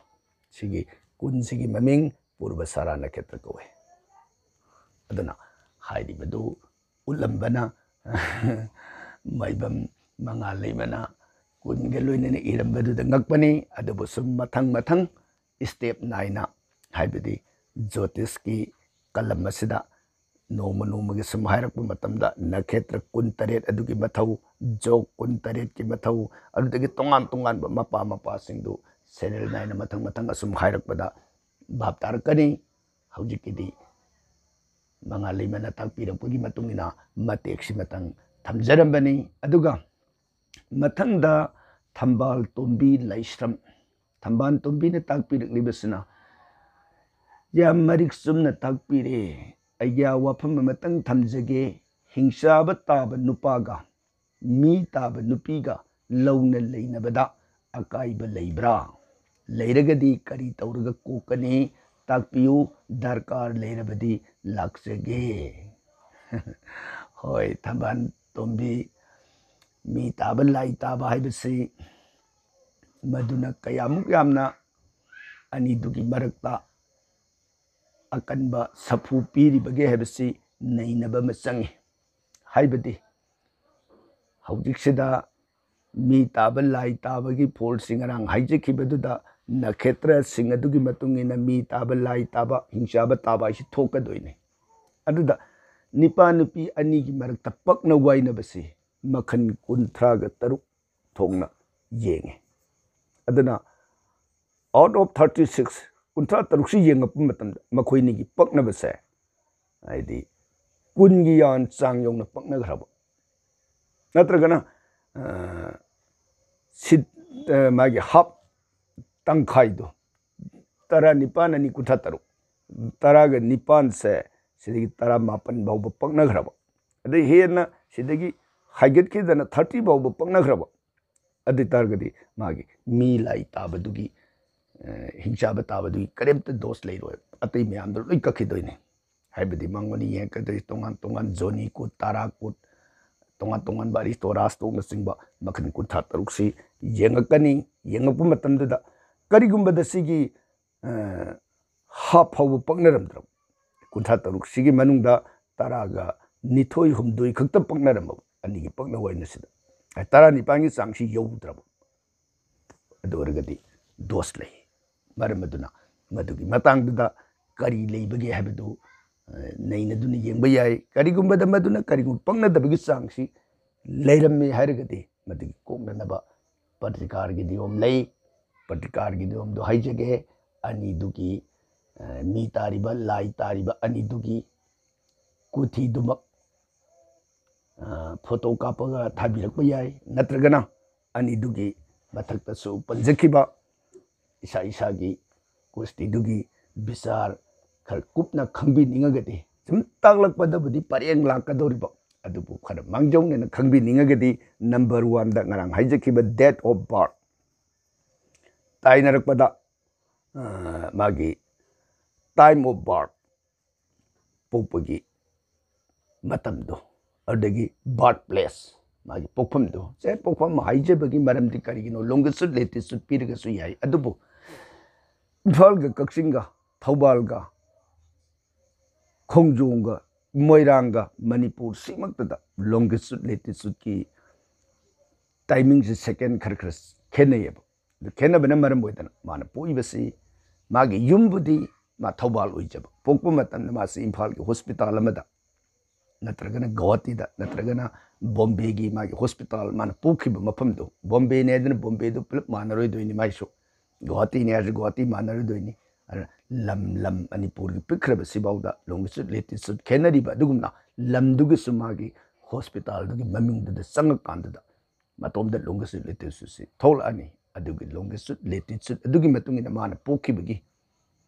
ꯁꯤꯒꯤ ꯀꯨꯟꯁꯤꯒꯤ ꯃꯃꯤꯡ ꯄꯨꯔꯕ ꯁꯥꯔꯥ ꯅꯈꯦꯇ꯭ꯔ ꯀꯧꯏ꯫ ꯑꯗꯨꯅ ꯍꯥꯏꯔꯤꯕꯗꯨ ꯎꯠꯂꯝꯕꯅ ꯃꯥꯏꯕꯝ ꯃꯉꯥ ꯂꯩꯃꯅ ꯀꯨꯟꯒ ꯂꯣꯏꯅꯅ ꯏꯔꯝꯕꯗꯨꯗ ꯉꯛꯄꯅꯤ꯫ ꯑꯗꯨꯕꯨ ꯁꯨꯝ ꯃꯊꯪ ꯃꯊꯪ ꯁ꯭ꯇꯦꯞ ꯅꯥꯏꯅ, ꯍꯥꯏꯕꯗꯤ ꯖꯣꯇꯤꯁꯀꯤ ꯀꯂꯝ ꯑꯁꯤꯗ ꯅꯣꯡꯃ ꯅꯣꯡꯃꯒꯤ ꯁꯨꯝ ꯍꯥꯏꯔꯛꯄ ꯃꯇꯝꯗ ꯅꯈꯦꯇ꯭ꯔ ꯀꯨꯟꯇꯔꯦꯠ ꯑꯗꯨꯒꯤ ꯃꯊꯧ, ꯖꯣꯛ ꯀꯨꯟꯇꯔꯦꯠꯀꯤ ꯃꯊꯧ, ꯑꯗꯨꯗꯒꯤ ꯇꯣꯉꯥꯟ ꯇꯣꯉꯥꯟꯕ ꯃꯄꯥ ꯃꯄꯥꯁꯤꯡꯗꯨ ꯁꯦꯔꯦꯜ ꯅꯥꯏꯅ ꯃꯊꯪ ꯃꯊꯪ ꯑꯁꯨꯝ ꯍꯥꯏꯔꯛꯄꯗ ꯚꯥꯞ ꯇꯥꯔꯛꯀꯅꯤ꯫ ꯍꯧꯖꯤꯛꯀꯤꯗꯤ ꯃꯉꯥ ꯂꯩꯃꯅ ꯇꯥꯛꯄꯤꯔꯛꯄꯒꯤ ꯃꯇꯨꯡ ꯏꯟꯅ ꯃꯇꯦꯛꯁꯤꯃꯇꯪ ꯊꯝꯖꯔꯝꯕꯅꯤ꯫ ꯑꯗꯨꯒ ꯃꯊꯪꯗ ꯊꯝꯕꯥꯜ ꯇꯣꯝꯕꯤ ꯂꯥꯏꯁ꯭ꯔꯝ, ꯊꯝꯕꯥꯜ ꯇꯣꯝꯕꯤꯅ ꯇꯥꯛꯄꯤꯔꯛꯂꯤꯕꯁꯤꯅ ꯌꯥꯝ ꯃꯔꯤꯛ ꯆꯨꯝꯅ ꯇꯥꯛꯄꯤꯔꯦ꯫ ꯑꯩꯒꯤ ꯋꯥꯐꯝ ꯑꯃꯇꯪ ꯊꯝꯖꯒꯦ꯫ ꯍꯤꯡꯆꯥꯕ ꯇꯥꯕ ꯅꯨꯄꯥꯒ ꯃꯤ ꯇꯥꯕ ꯅꯨꯄꯤꯒ ꯂꯧꯅ ꯂꯩꯅꯕꯗ ꯑꯀꯥꯏꯕ ꯂꯩꯕ꯭ꯔꯥ? ꯂꯩꯔꯒꯗꯤ ꯀꯔꯤ ꯇꯧꯔꯒ ꯀꯣꯛꯀꯅꯤ? ꯇꯥꯛꯄꯤꯌꯨ, ꯗꯔꯀꯥꯔ ꯂꯩꯔꯕꯗꯤ ꯂꯥꯛꯆꯒꯦ꯫ ꯍꯣꯏ, ꯊꯝꯕꯥꯜ ꯇꯣꯝꯕꯤ, ꯃꯤ ꯇꯥꯕ ꯂꯥꯏ ꯇꯥꯕ ꯍꯥꯏꯕꯁꯤ ꯃꯗꯨꯅ ꯀꯌꯥꯃꯨꯛ ꯌꯥꯝꯅ ꯑꯅꯤꯗꯨꯒꯤ ꯃꯔꯛꯇ ꯑꯀꯟꯕ ꯁꯥꯐꯨ ꯄꯤꯔꯤꯕꯒꯦ ꯍꯥꯏꯕꯁꯤ ꯅꯩꯅꯕ ꯑꯃ ꯆꯪꯉꯤ꯫ ꯍꯥꯏꯕꯗꯤ ꯍꯧꯖꯤꯛꯁꯤꯗ ꯃꯤ ꯇꯥꯕ ꯂꯥꯏ ꯇꯥꯕꯒꯤ ꯐꯣꯜꯁꯤ ꯉꯔꯥꯡ ꯍꯥꯏꯖꯈꯤꯕꯗꯨꯗ ꯅꯈꯦꯇ꯭ꯔꯁꯤꯡ ꯑꯗꯨꯒꯤ ꯃꯇꯨꯡ ꯏꯟꯅ ꯃꯤ ꯇꯥꯕ ꯂꯥꯏ ꯇꯥꯕ ꯍꯤꯡꯆꯥꯕ ꯇꯥꯕ ꯍꯥꯏꯁꯤ ꯊꯣꯛꯀꯗꯣꯏꯅꯤ꯫ ꯑꯗꯨꯗ ꯅꯤꯄꯥ ꯅꯨꯄꯤ ꯑꯅꯤꯒꯤ ꯃꯔꯛꯇ ꯄꯛꯅ ꯋꯥꯏꯅꯕꯁꯤ ꯃꯈꯜ ꯀꯨꯟꯊ꯭ꯔꯥꯒ ꯇꯔꯨꯛ ꯊꯣꯛꯅ ꯌꯦꯡꯉꯤ꯫ ꯑꯗꯨꯅ out of thirty six, ꯀꯨꯟꯊ꯭ꯔꯥ ꯇꯔꯨꯛꯁꯤ ꯌꯦꯡꯉꯛꯄ ꯃꯇꯝꯗ ꯃꯈꯣꯏꯅꯤꯒꯤ ꯄꯛꯅꯕꯁꯦ, ꯍꯥꯏꯗꯤ ꯀꯨꯟꯒꯤ ꯌꯥꯟ ꯆꯥꯡ ꯌꯧꯅ ꯄꯛꯅꯈ꯭ꯔꯕ, ꯅꯠꯇ꯭ꯔꯒꯅ, ꯑ, ꯁꯤꯠ, ꯑ, ꯃꯥꯒꯤ ꯍꯥꯞ ꯇꯪꯈꯥꯏꯗꯣ, ꯇꯔꯥ ꯅꯤꯄꯥꯟ ꯑꯅꯤ ꯀꯨꯟꯊ꯭ꯔꯥ ꯇꯔꯨꯛ, ꯇꯔꯥꯒ ꯅꯤꯄꯥꯟꯁꯦ ꯁꯤꯗꯒꯤ ꯇꯔꯥ ꯃꯥꯄꯟ ꯐꯥꯎꯕ ꯄꯛꯅꯈ꯭ꯔꯕ, ꯑꯗꯩ ꯍꯦꯟꯅ ꯁꯤꯗꯒꯤ ꯍꯥꯏꯒꯠꯈꯤꯗꯅ ꯊꯥꯔꯇꯤ ꯐꯥꯎꯕ ꯄꯛꯅꯈ꯭ꯔꯕ, ꯑꯗꯨ ꯑꯣꯏ ꯇꯥꯔꯒꯗꯤ ꯃꯥꯒꯤ ꯃꯤ ꯂꯥꯏ ꯇꯥꯕꯗꯨꯒꯤ, ꯑ, ꯍꯤꯡꯆꯥꯕ ꯇꯥꯕꯗꯨꯒꯤ ꯀꯔꯤꯝꯇ ꯗꯣꯁ ꯂꯩꯔꯣꯏ, ꯑꯇꯩ ꯃꯌꯥꯝꯗꯣ ꯂꯣꯏ ꯀꯛꯈꯤꯗꯣꯏꯅꯦ꯫ ꯍꯥꯏꯕꯗꯤ ꯃꯉꯣꯟꯗ ꯌꯦꯡꯉꯛꯀꯗꯣꯏ ꯇꯣꯉꯥꯟ ꯇꯣꯉꯥꯟ ꯖꯣꯅꯤ ꯀꯨꯠ, ꯇꯥꯔꯥ ꯀꯨꯠ, ꯇꯣꯉꯥꯟ ꯇꯣꯉꯥꯟꯕ ꯑꯔꯤꯁꯇꯣ ꯔꯥꯁꯇꯣꯛꯅꯆꯤꯡꯕ ꯃꯈꯜ ꯀꯨꯟꯊ꯭ꯔꯥ ꯇꯔꯨꯛꯁꯤ ꯌꯦꯡꯉꯛꯀꯅꯤ꯫ ꯌꯦꯡꯉꯛꯄ ꯃꯇꯝꯗꯨꯗ ꯀꯔꯤꯒꯨꯝꯕꯗ ꯁꯤꯒꯤ, ꯑ, ꯍꯥꯞ ꯐꯥꯎꯕ ꯄꯛꯅꯔꯝꯗ꯭ꯔꯕ, ꯀꯨꯟꯊ꯭ꯔꯥ ꯇꯔꯨꯛꯁꯤꯒꯤ ꯃꯅꯨꯡꯗ ꯇꯔꯥꯒ ꯅꯤꯊꯣꯏ ꯍꯨꯝꯗꯣꯏ ꯈꯛꯇ ꯄꯛꯅꯔꯝꯃꯕ, ꯑꯅꯤꯒꯤ ꯄꯛꯅ ꯑꯣꯏꯅ ꯁꯤꯗ ꯇꯔꯥ ꯅꯤꯄꯥꯟꯒꯤ ꯆꯥꯡꯁꯤ ꯌꯧꯗ꯭ꯔꯕ, ꯑꯗꯨ ꯑꯣꯏꯔꯒꯗꯤ ꯗꯣꯁ ꯂꯩ꯫ ꯃꯔꯝ ꯑꯗꯨꯅ ꯃꯗꯨꯒꯤ ꯃꯇꯥꯡꯗꯨꯗ ꯀꯔꯤ ꯂꯩꯕꯒꯦ ꯍꯥꯏꯕꯗꯨ, ꯑ, ꯅꯩꯅꯗꯨꯅ ꯌꯦꯡꯕ ꯌꯥꯏ꯫ ꯀꯔꯤꯒꯨꯝꯕꯗ ꯃꯗꯨꯅ ꯀꯔꯤꯒꯨꯝꯕ ꯄꯛꯅꯗꯕꯒꯤ ꯆꯥꯡꯁꯤ ꯂꯩꯔꯝꯃꯦ ꯍꯥꯏꯔꯒꯗꯤ ꯃꯗꯨꯒꯤ ꯀꯣꯛꯅꯅꯕ ꯄ꯭ꯔꯇꯤꯀꯥꯔꯒꯤ ꯅꯤꯌꯣꯝ ꯂꯩ꯫ ꯄ꯭ꯔꯇꯤꯀꯥꯔꯒꯤ ꯅꯤꯌꯣꯝꯗꯣ ꯍꯥꯏꯖꯒꯦ꯫ ꯑꯅꯤꯗꯨꯒꯤ, ꯑ, ꯃꯤ ꯇꯥꯔꯤꯕ, ꯂꯥꯏ ꯇꯥꯔꯤꯕ ꯑꯅꯤꯗꯨꯒꯤ ꯀꯨꯊꯤꯗꯨꯃꯛ, ꯑ, ꯐꯣꯇꯣ ꯀꯥꯞꯄꯒ ꯊꯥꯕꯤꯔꯛꯄ ꯌꯥꯏ, ꯅꯠꯇ꯭ꯔꯒꯅ ꯑꯅꯤꯗꯨꯒꯤ ꯃꯊꯛꯇꯁꯨ ꯄꯟꯖꯈꯤꯕ ꯏꯁꯥ ꯏꯁꯥꯒꯤ ꯀꯨꯁꯇꯤꯗꯨꯒꯤ ꯕꯤꯆꯥꯔ ꯈꯔ ꯀꯨꯞꯅ ꯈꯪꯕꯤꯅꯤꯡꯉꯒꯗꯤ, ꯁꯨꯝ ꯇꯥꯛꯂꯛꯄꯗꯕꯨꯗꯤ ꯄꯔꯦꯡ ꯂꯥꯛꯀꯗꯧꯔꯤꯕ, ꯑꯗꯨꯕꯨ ꯈꯔ ꯃꯥꯡꯖꯧꯅꯅ ꯈꯪꯕꯤꯅꯤꯡꯉꯒꯗꯤ, ꯅꯝꯕꯔ ꯋꯥꯟꯗ ꯉꯔꯥꯡ ꯍꯥꯏꯖꯈꯤꯕ date of birth ꯇꯥꯏꯅꯔꯛꯄꯗ, ꯑ, ꯃꯥꯒꯤ time of birth, ꯄꯣꯛꯄꯒꯤ ꯃꯇꯝꯗꯣ, ꯑꯗꯨꯗꯒꯤ birth place, ꯃꯥꯒꯤ ꯄꯣꯛꯐꯝꯗꯣ, ꯁꯦ, ꯄꯣꯛꯐꯝ ꯍꯥꯏꯖꯕꯒꯤ ꯃꯔꯝꯗꯤ ꯀꯔꯤꯒꯤꯅꯣ? Longitude, latitude ꯄꯤꯔꯒꯁꯨ ꯌꯥꯏ, ꯑꯗꯨꯕꯨ ꯏꯝꯐꯥꯜꯒ ꯀꯛꯆꯤꯡꯒ ꯊꯧꯕꯥꯜꯒ ꯈꯣꯡꯖꯣꯝꯒ ꯃꯣꯏꯔꯥꯡꯒ ꯃꯅꯤꯄꯨꯔ ꯁꯤꯃꯛꯇꯗ longitude, latitudeꯀꯤ timingꯁꯦ second ꯈꯔ ꯈꯔ ꯈꯦꯠꯅꯩꯌꯦꯕ꯫ ꯑꯗꯨ ꯈꯦꯠꯅꯕꯅ ꯃꯔꯝ ꯑꯣꯏꯗꯅ ꯃꯥꯅ ꯄꯣꯛꯏꯕꯁꯤ, ꯃꯥꯒꯤ ꯌꯨꯝꯕꯨꯗꯤ ꯃꯥ ꯊꯧꯕꯥꯜ ꯑꯣꯏꯖꯕ, ꯄꯣꯛꯄ ꯃꯇꯝꯗ ꯃꯥꯁꯤ ꯏꯝꯐꯥꯜꯒꯤ hospital ꯑꯃꯗ, ꯅꯠꯇ꯭ꯔꯒꯅ ꯒꯧꯍꯥꯇꯤꯗ, ꯅꯠꯇ꯭ꯔꯒꯅ ꯕꯣꯝꯕꯦꯒꯤ ꯃꯥꯒꯤ hospital, ꯃꯥꯅ ꯄꯣꯛꯈꯤꯕ ꯃꯐꯝꯗꯣ, ꯕꯣꯝꯕꯦꯅꯦ ꯍꯥꯏꯗꯅ ꯕꯣꯝꯕꯦꯗꯨ ꯄꯨꯂꯞ ꯃꯥꯟꯅꯔꯣꯏꯗꯣꯏꯅꯤ ꯃꯥꯏꯁꯨ, ꯒꯧꯍꯥꯇꯤꯅꯦ ꯍꯥꯏꯔꯁꯨ ꯒꯧꯍꯥꯇꯤ ꯃꯥꯟꯅꯔꯣꯏꯗꯣꯏꯅꯤ꯫ ꯑꯗꯨꯅ ꯂꯝ ꯂꯝ ꯃꯅꯤꯄꯨꯔꯒꯤ ꯄꯤꯛꯈ꯭ꯔꯕꯁꯤꯐꯥꯎꯗ longitude, latitude ꯈꯦꯠꯅꯔꯤꯕ ꯑꯗꯨꯒꯨꯝꯅ ꯂꯝꯗꯨꯒꯤꯁꯨ ꯃꯥꯒꯤ hospitalꯗꯨꯒꯤ ꯃꯃꯤꯡꯗꯨꯗ ꯆꯪꯉꯀꯥꯟꯗꯨꯗ ꯃꯇꯣꯝꯗ longitude, latitudeꯁꯤ ꯊꯣꯛꯂꯛꯑꯅꯤ꯫ ꯑꯗꯨꯒꯤ longitude, latitude ꯑꯗꯨꯒꯤ ꯃꯇꯨꯡ ꯏꯟꯅ ꯃꯥꯅ ꯄꯣꯛꯈꯤꯕꯒꯤ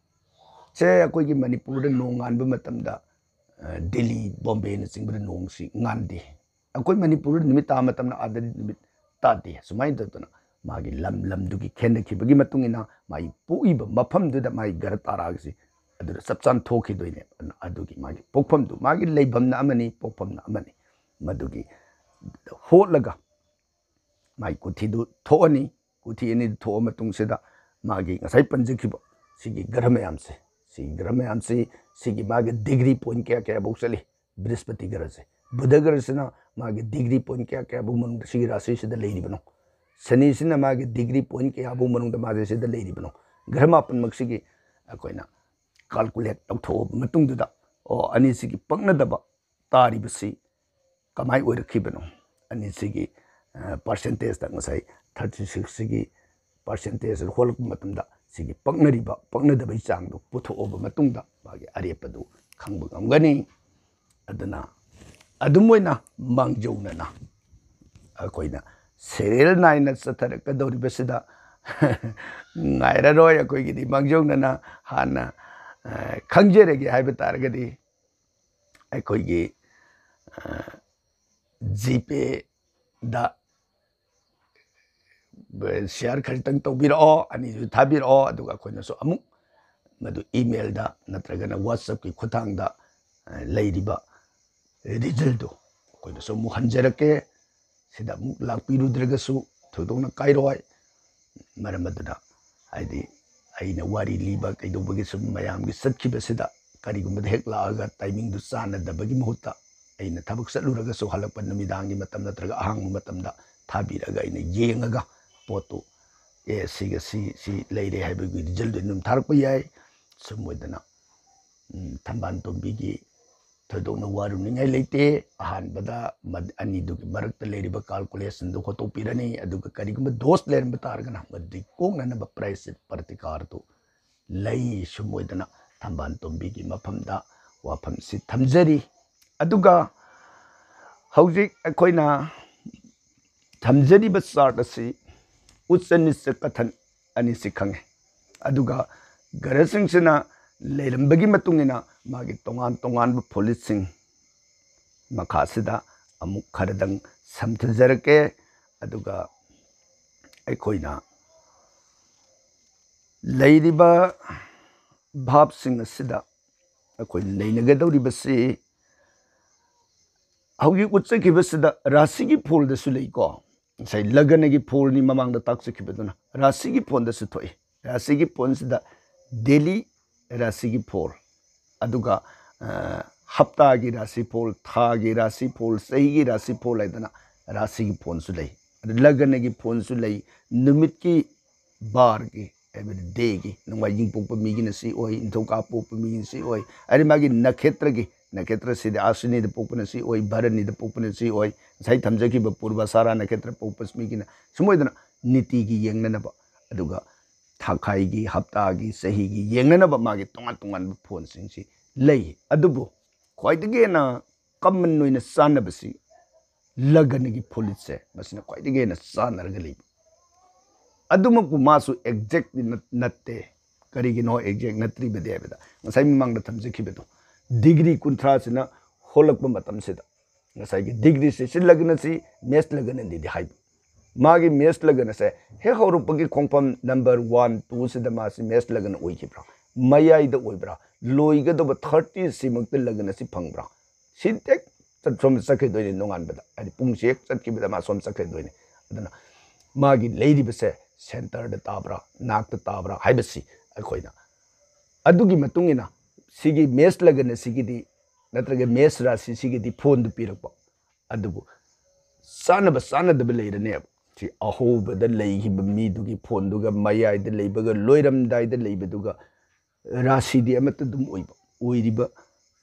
ꯁꯦ ꯑꯩꯈꯣꯏꯒꯤ ꯃꯅꯤꯄꯨꯔꯗ ꯅꯣꯡ ꯉꯥꯟꯕ ꯃꯇꯝꯗ, ꯑ, ꯗꯤꯜꯂꯤ, ꯕꯣꯝꯕꯦꯅꯆꯤꯡꯕꯗ ꯅꯣꯡꯁꯤ ꯉꯥꯟꯗꯦ꯫ ꯑꯩꯈꯣꯏ ꯃꯅꯤꯄꯨꯔꯗ ꯅꯨꯃꯤꯠ ꯇꯥꯕ ꯃꯇꯝꯗ ꯑꯥꯗꯗꯤ ꯅꯨꯃꯤꯠ ꯇꯥꯗꯦ꯫ ꯁꯨꯃꯥꯏꯅ ꯇꯧꯗꯅ ꯃꯥꯒꯤ ꯂꯝ ꯂꯝꯗꯨꯒꯤ ꯈꯦꯠꯅꯈꯤꯕꯒꯤ ꯃꯇꯨꯡ ꯏꯟꯅ ꯃꯥꯒꯤ ꯄꯣꯛꯏꯕ ꯃꯐꯝꯗꯨꯗ ꯃꯥꯒꯤ ꯒ꯭ꯔꯍ ꯇꯥꯔꯥꯒꯤꯁꯤ ꯑꯗꯨꯗ ꯆꯞ ꯆꯥꯅ ꯊꯣꯛꯈꯤꯗꯣꯏꯅꯦ꯫ ꯑꯗꯨꯅ ꯑꯗꯨꯒꯤ ꯃꯥꯒꯤ ꯄꯣꯛꯐꯝꯗꯨ, ꯃꯥꯒꯤ ꯂꯩꯐꯝꯅ ꯑꯃꯅꯤ, ꯄꯣꯛꯐꯝꯅ ꯑꯃꯅꯤ꯫ ꯃꯗꯨꯒꯤ ꯍꯣꯠꯂꯒ ꯃꯥꯒꯤ ꯀꯨꯊꯤꯗꯨ ꯊꯣꯛꯑꯅꯤ꯫ ꯀꯨꯊꯤ ꯑꯅꯤꯗꯨ ꯊꯣꯛꯑ ꯃꯇꯨꯡꯁꯤꯗ ꯃꯥꯒꯤ ꯉꯁꯥꯏ ꯄꯟꯖꯈꯤꯕ ꯁꯤꯒꯤ ꯒ꯭ꯔꯍ ꯃꯌꯥꯝꯁꯦ, ꯁꯤꯒꯤ ꯒ꯭ꯔꯍ ꯃꯌꯥꯝꯁꯤ, ꯁꯤꯒꯤ ꯃꯥꯒꯤ ꯗꯤꯒ꯭ꯔꯤ ꯄꯣꯏꯟ ꯀꯌꯥ ꯀꯌꯥꯐꯧ ꯆꯠꯂꯤ? ꯕ꯭ꯔꯤꯍꯁꯄꯇꯤ ꯒ꯭ꯔꯍꯁꯦ, ꯕꯨꯙ ꯒ꯭ꯔꯍꯁꯤꯅ ꯃꯥꯒꯤ ꯗꯤꯒ꯭ꯔꯤ ꯄꯣꯏꯟ ꯀꯌꯥ ꯀꯌꯥꯐꯧ ꯃꯅꯨꯡꯗ ꯁꯤꯒꯤ ꯔꯥꯁꯤꯁꯤꯗ ꯂꯩꯔꯤꯕꯅꯣ? ꯁꯅꯤꯁꯤꯅ ꯃꯥꯒꯤ ꯗꯤꯒ꯭ꯔꯤ ꯄꯣꯏꯟ ꯀꯌꯥꯐꯧ ꯃꯅꯨꯡꯗ ꯃꯥꯁꯦ ꯁꯤꯗ ꯂꯩꯔꯤꯕꯅꯣ? ꯒ꯭ꯔꯍ ꯃꯥꯄꯟꯃꯛꯁꯤꯒꯤ ꯑꯩꯈꯣꯏꯅ ꯀꯥꯜꯀꯨꯂꯦꯠ ꯇꯧꯊꯣꯛꯑꯕ ꯃꯇꯨꯡꯗꯨꯗ, ꯑꯣ, ꯑꯅꯤꯁꯤꯒꯤ ꯄꯛꯅꯗꯕ ꯇꯥꯔꯤꯕꯁꯤ ꯀꯃꯥꯏ ꯑꯣꯏꯔꯛꯈꯤꯕꯅꯣ? ꯑꯅꯤꯁꯤꯒꯤ, ꯑ, ꯄꯥꯔꯁꯦꯟꯇꯦꯖꯇ ꯉꯁꯥꯏ ꯊꯥꯔꯇꯤ ꯁꯤꯛꯁꯁꯤꯒꯤ ꯄꯥꯔꯁꯦꯟꯇꯦꯖ ꯍꯣꯜꯂꯛꯄ ꯃꯇꯝꯗ ꯁꯤꯒꯤ ꯄꯛꯅꯔꯤꯕ, ꯄꯛꯅꯗꯕꯒꯤ ꯆꯥꯡꯗꯣ ꯄꯨꯊꯣꯛꯑꯕ ꯃꯇꯨꯡꯗ ꯃꯥꯒꯤ ꯑꯔꯦꯞꯄꯗꯨ ꯈꯪꯕ ꯉꯝꯒꯅꯤ꯫ ꯑꯗꯨꯅ ꯑꯗꯨꯝ ꯑꯣꯏꯅ ꯃꯥꯡꯖꯧꯅꯅ ꯑꯩꯈꯣꯏꯅ ꯁꯦꯔꯤꯌꯦꯜ ꯅꯥꯏꯅ ꯆꯠꯊꯔꯛꯀꯗꯧꯔꯤꯕꯁꯤꯗ ꯉꯥꯏꯔꯔꯣꯏ꯫ ꯑꯩꯈꯣꯏꯒꯤꯗꯤ ꯃꯥꯡꯖꯧꯅꯅ ꯍꯥꯟꯅ, ꯑ, ꯈꯪꯖꯔꯒꯦ ꯍꯥꯏꯕ ꯇꯥꯔꯒꯗꯤ ꯑꯩꯈꯣꯏꯒꯤ, ꯑ, ꯖꯤꯄꯦꯗ ꯁꯤꯌꯥꯔ ꯈꯖꯤꯛꯇꯪ ꯇꯧꯕꯤꯔꯛꯑꯣ, ꯑꯅꯤꯁꯨ ꯊꯥꯕꯤꯔꯛꯑꯣ, ꯑꯗꯨꯒ ꯑꯩꯈꯣꯏꯅꯁꯨ ꯑꯃꯨꯛ ꯃꯗꯨ ꯏꯃꯦꯜꯗ ꯅꯠꯇ꯭ꯔꯒꯅ ꯋꯥꯆꯞꯀꯤ ꯈꯨꯠꯊꯥꯡꯗ, ꯑ, ꯂꯩꯔꯤꯕ ꯔꯤꯖꯜꯗꯨ ꯑꯩꯈꯣꯏꯅꯁꯨ ꯑꯃꯨꯛ ꯍꯟꯖꯔꯛꯀꯦ꯫ ꯁꯤꯗ ꯑꯃꯨꯛ ꯂꯥꯛꯄꯤꯔꯨꯗ꯭ꯔꯒꯁꯨ ꯊꯣꯏꯗꯣꯛꯅ ꯀꯥꯏꯔꯣꯏ꯫ ꯃꯔꯝ ꯑꯗꯨꯅ ꯍꯥꯏꯗꯤ ꯑꯩꯅ ꯋꯥꯔꯤ ꯂꯤꯕ ꯀꯩꯗꯧꯕꯒꯤ ꯁꯨꯝ ꯃꯌꯥꯝꯒꯤ ꯆꯠꯈꯤꯕꯁꯤꯗ ꯀꯔꯤꯒꯨꯝꯕꯗ ꯍꯦꯛ ꯂꯥꯛꯑꯒ ꯇꯥꯏꯃꯤꯡꯗꯨ ꯆꯥꯟꯅꯗꯕꯒꯤ ꯃꯍꯨꯠꯇ ꯑꯩꯅ ꯊꯕꯛ ꯆꯠꯂꯨꯔꯒꯁꯨ ꯍꯜꯂꯛꯄ ꯅꯨꯃꯤꯗꯥꯡꯒꯤ ꯃꯇꯝ ꯅꯠꯇ꯭ꯔꯒ ꯑꯍꯥꯡꯕ ꯃꯇꯝꯗ ꯊꯥꯕꯤꯔꯒ ꯑꯩꯅ ꯌꯦꯡꯉꯒ ꯄꯣꯠꯇꯨ, ꯑꯦ, ꯁꯤꯒ ꯁꯤ, ꯁꯤ ꯂꯩꯔꯦ ꯍꯥꯏꯕꯒꯤ ꯔꯤꯖꯜꯗꯨ ꯑꯗꯨꯝ ꯊꯥꯔꯛꯄ ꯌꯥꯏ꯫ ꯁꯨꯝ ꯑꯣꯏꯗꯅ, ꯎꯝ, ꯊꯝꯕꯥꯜ ꯇꯣꯝꯕꯤꯒꯤ ꯊꯣꯏꯗꯣꯛꯅ ꯋꯥꯔꯨꯅꯤꯡꯉꯥꯏ ꯂꯩꯇꯦ꯫ ꯑꯍꯥꯟꯕꯗ ꯃ-, ꯑꯅꯤꯗꯨꯒꯤ ꯃꯔꯛꯇ ꯂꯩꯔꯤꯕ ꯀꯥꯜꯀꯨꯂꯦꯁꯟꯗꯨ ꯍꯣꯠꯇꯣꯛꯄꯤꯔꯅꯤ, ꯑꯗꯨꯒ ꯀꯔꯤꯒꯨꯝꯕ ꯗꯣꯁ ꯂꯩꯔꯝꯕ ꯇꯥꯔꯒꯅ ꯃꯗꯨꯒꯤ ꯀꯣꯛꯅꯅꯕ ꯄ꯭ꯔꯥꯏꯁ ꯄ꯭ꯔꯇꯤꯀꯥꯔꯗꯨ ꯂꯩ꯫ ꯁꯨꯝ ꯑꯣꯏꯗꯅ ꯊꯝꯕꯥꯜ ꯇꯣꯝꯕꯤꯒꯤ ꯃꯐꯝꯗ ꯋꯥꯐꯝꯁꯤ ꯊꯝꯖꯔꯤ꯫ ꯑꯗꯨꯒ ꯍꯧꯖꯤꯛ ꯑꯩꯈꯣꯏꯅ ꯊꯝꯖꯔꯤꯕ ꯆꯥꯔꯠ ꯑꯁꯤ ꯎꯆ ꯅꯤꯆ ꯀꯊꯟ ꯑꯅꯤꯁꯤ ꯈꯪꯉꯤ꯫ ꯑꯗꯨꯒ ꯒ꯭ꯔꯍꯁꯤꯡꯁꯤꯅ ꯂꯩꯔꯝꯕꯒꯤ ꯃꯇꯨꯡ ꯏꯟꯅ ꯃꯥꯒꯤ ꯇꯣꯉꯥꯟ ꯇꯣꯉꯥꯟꯕ ꯐꯣꯂꯤꯠꯁꯤꯡ ꯃꯈꯥꯁꯤꯗ ꯑꯃꯨꯛ ꯈꯔꯗꯪ ꯁꯝꯊꯖꯔꯛꯀꯦ꯫ ꯑꯗꯨꯒ ꯑꯩꯈꯣꯏꯅ ꯂꯩꯔꯤꯕ ꯚꯥꯞꯁꯤꯡ ꯑꯁꯤꯗ ꯑꯩꯈꯣꯏ ꯅꯩꯅꯒꯗꯧꯔꯤꯕꯁꯤ ꯍꯧꯖꯤꯛ ꯎꯠꯆꯈꯤꯕꯁꯤꯗ ꯔꯥꯁꯤꯒꯤ ꯐꯣꯜꯗꯁꯨ ꯂꯩꯀꯣ꯫ ꯉꯁꯥꯏ ꯂꯒꯅꯒꯤ ꯐꯣꯜꯅꯤ ꯃꯃꯥꯡꯗ ꯇꯥꯛꯆꯈꯤꯕꯗꯨꯅ, ꯔꯥꯁꯤꯒꯤ ꯐꯣꯜꯗꯁꯨ ꯊꯣꯛꯏ꯫ ꯔꯥꯁꯤꯒꯤ ꯐꯣꯜꯁꯤꯗ ꯗꯦꯂꯤ ꯔꯥꯁꯤꯒꯤ ꯐꯣꯜ, ꯑꯗꯨꯒ ꯑ, ꯍꯞꯇꯥꯒꯤ ꯔꯥꯁꯤ ꯐꯣꯜ, ꯊꯥꯒꯤ ꯔꯥꯁꯤ ꯐꯣꯜ, ꯆꯍꯤꯒꯤ ꯔꯥꯁꯤ ꯐꯣꯜ ꯍꯥꯏꯗꯅ ꯔꯥꯁꯤꯒꯤ ꯐꯣꯜꯁꯨ ꯂꯩ꯫ ꯑꯗꯨ ꯂꯒꯅꯒꯤ ꯐꯣꯜꯁꯨ ꯂꯩ, ꯅꯨꯃꯤꯠꯀꯤ ꯕꯥꯔꯒꯤ, ꯍꯥꯏꯕꯗꯤ ꯗꯦꯒꯤ, ꯅꯣꯡꯃꯥꯏꯖꯤꯡ ꯄꯣꯛꯄ ꯃꯤꯒꯤꯅ ꯁꯤ ꯑꯣꯏ, ꯅꯤꯡꯊꯧꯀꯥꯕ ꯄꯣꯛꯄ ꯃꯤꯒꯤꯅ ꯁꯤ ꯑꯣꯏ꯫ ꯑꯗꯩ ꯃꯥꯒꯤ ꯅꯈꯦꯇ꯭ꯔꯒꯤ, ꯅꯈꯦꯇ꯭ꯔꯁꯤꯗꯤ ꯑꯁ꯭ꯋꯤꯅꯤꯗ ꯄꯣꯛꯄꯅ ꯁꯤ ꯑꯣꯏ, ꯚꯔꯅꯤꯗ ꯄꯣꯛꯄꯅ ꯁꯤ ꯑꯣꯏ, ꯉꯁꯥꯏ ꯊꯝꯖꯈꯤꯕ ꯄꯨꯔꯕꯁꯥꯔꯥ ꯅꯈꯦꯇ꯭ꯔ ꯄꯣꯛꯄ ꯃꯤꯒꯤꯅ, ꯁꯨꯃꯥꯏꯗꯅ ꯅꯤꯇꯤꯒꯤ ꯌꯦꯡꯅꯅꯕ, ꯑꯗꯨꯒ ꯊꯥꯈꯥꯏꯒꯤ, ꯍꯞꯇꯥꯒꯤ, ꯆꯍꯤꯒꯤ ꯌꯦꯡꯅꯅꯕ ꯃꯥꯒꯤ ꯇꯣꯉꯥꯟ ꯇꯣꯉꯥꯟꯕ ꯐꯣꯟꯁꯤꯡꯁꯤ ꯂꯩ꯫ ꯑꯗꯨꯕꯨ ꯈ꯭ꯋꯥꯏꯗꯒꯤ ꯍꯦꯟꯅ ꯀꯃꯟ ꯑꯣꯏꯅ ꯆꯥꯟꯅꯕꯁꯤ ꯂꯒꯅꯒꯤ ꯐꯣꯂꯤꯠꯁꯦ, ꯃꯁꯤꯅ ꯈ꯭ꯋꯥꯏꯗꯒꯤ ꯍꯦꯟꯅ ꯆꯥꯟꯅꯔꯒ ꯂꯩꯕ꯫ ꯑꯗꯨꯃꯛꯄꯨ ꯃꯥꯁꯨ ꯑꯦꯛꯖꯦꯛꯂꯤ ꯅꯠꯇꯦ꯫ ꯀꯔꯤꯒꯤꯅꯣ ꯑꯦꯛꯖꯦꯛ ꯅꯠꯇ꯭ꯔꯤꯕꯗꯤ ꯍꯥꯏꯕꯗ, ꯉꯁꯥꯏ ꯃꯃꯥꯡꯗ ꯊꯝꯖꯈꯤꯕꯗꯣ, ꯗꯤꯒ꯭ꯔꯤ ꯀꯨꯟꯊ꯭ꯔꯥꯁꯤꯅ ꯍꯣꯜꯂꯛꯄ ꯃꯇꯝꯁꯤꯗ, ꯉꯁꯥꯏꯒꯤ ꯗꯤꯒ꯭ꯔꯤꯁꯤ, ꯁꯤ ꯂꯒꯅꯁꯤ ꯃꯦꯁ ꯂꯒꯅꯅꯤꯗꯤ ꯍꯥꯏꯕ꯫ ꯃꯥꯒꯤ ꯃꯦꯁ ꯂꯒꯅꯁꯦ ꯍꯦꯛ ꯍꯧꯔꯛꯄꯒꯤ ꯈꯣꯡꯐꯝ ꯅꯝꯕꯔ ꯋꯥꯟ, ꯇꯨꯁꯤꯗ ꯃꯥꯁꯤ ꯃꯦꯁ ꯂꯒꯅ ꯑꯣꯏꯈꯤꯕ꯭ꯔꯥ? ꯃꯌꯥꯏꯗ ꯑꯣꯏꯕ꯭ꯔꯥ? ꯂꯣꯏꯒꯗꯧꯕ ꯊꯥꯔꯇꯤ ꯁꯤꯃꯛꯇ ꯂꯒꯅꯁꯤ ꯐꯪꯕ꯭ꯔꯥ? ꯁꯤ ꯍꯦꯛ ꯆꯠ-, ꯁꯣꯝꯗ ꯆꯠꯈꯤꯗꯣꯏꯅꯤ ꯅꯣꯡꯉꯥꯟꯕꯗ, ꯍꯥꯏꯗꯤ ꯄꯨꯡꯁꯤ ꯍꯦꯛ ꯆꯠꯈꯤꯕꯗ ꯃꯥ ꯁꯣꯝ ꯆꯠꯈꯤꯗꯣꯏꯅꯤ꯫ ꯑꯗꯨꯅ ꯃꯥꯒꯤ ꯂꯩꯔꯤꯕꯁꯦ ꯁꯦꯟꯇꯔꯗ ꯇꯥꯕ꯭ꯔꯥ, ꯅꯥꯛꯇ ꯇꯥꯕ꯭ꯔꯥ ꯍꯥꯏꯕꯁꯤ ꯑꯩꯈꯣꯏꯅ ꯑꯗꯨꯒꯤ ꯃꯇꯨꯡ ꯏꯟꯅ ꯁꯤꯒꯤ ꯃꯦꯁ ꯂꯒꯅꯁꯤꯒꯤꯗꯤ ꯅꯠꯇ꯭ꯔꯒ ꯃꯦꯁ ꯔꯥꯁꯤꯁꯤꯒꯤꯗꯤ ꯐꯣꯟꯗꯨ ꯄꯤꯔꯛꯄ꯫ ꯑꯗꯨꯕꯨ ꯆꯥꯟꯅꯕ ꯆꯥꯟꯅꯗꯕ ꯂꯩꯔꯅꯦꯕ꯫ ꯁꯤ ꯑꯍꯧꯕꯗ ꯂꯩꯈꯤꯕ ꯃꯤꯗꯨꯒꯤ ꯐꯣꯟꯗꯨꯒ ꯃꯌꯥꯏꯗ ꯂꯩꯕꯒ ꯂꯣꯏꯔꯝꯗꯥꯏꯗ ꯂꯩꯕꯗꯨꯒ ꯔꯥꯁꯤꯗꯤ ꯑꯃꯠꯇ ꯑꯗꯨꯝ ꯑꯣꯏꯕ, ꯑꯣꯏꯔꯤꯕ,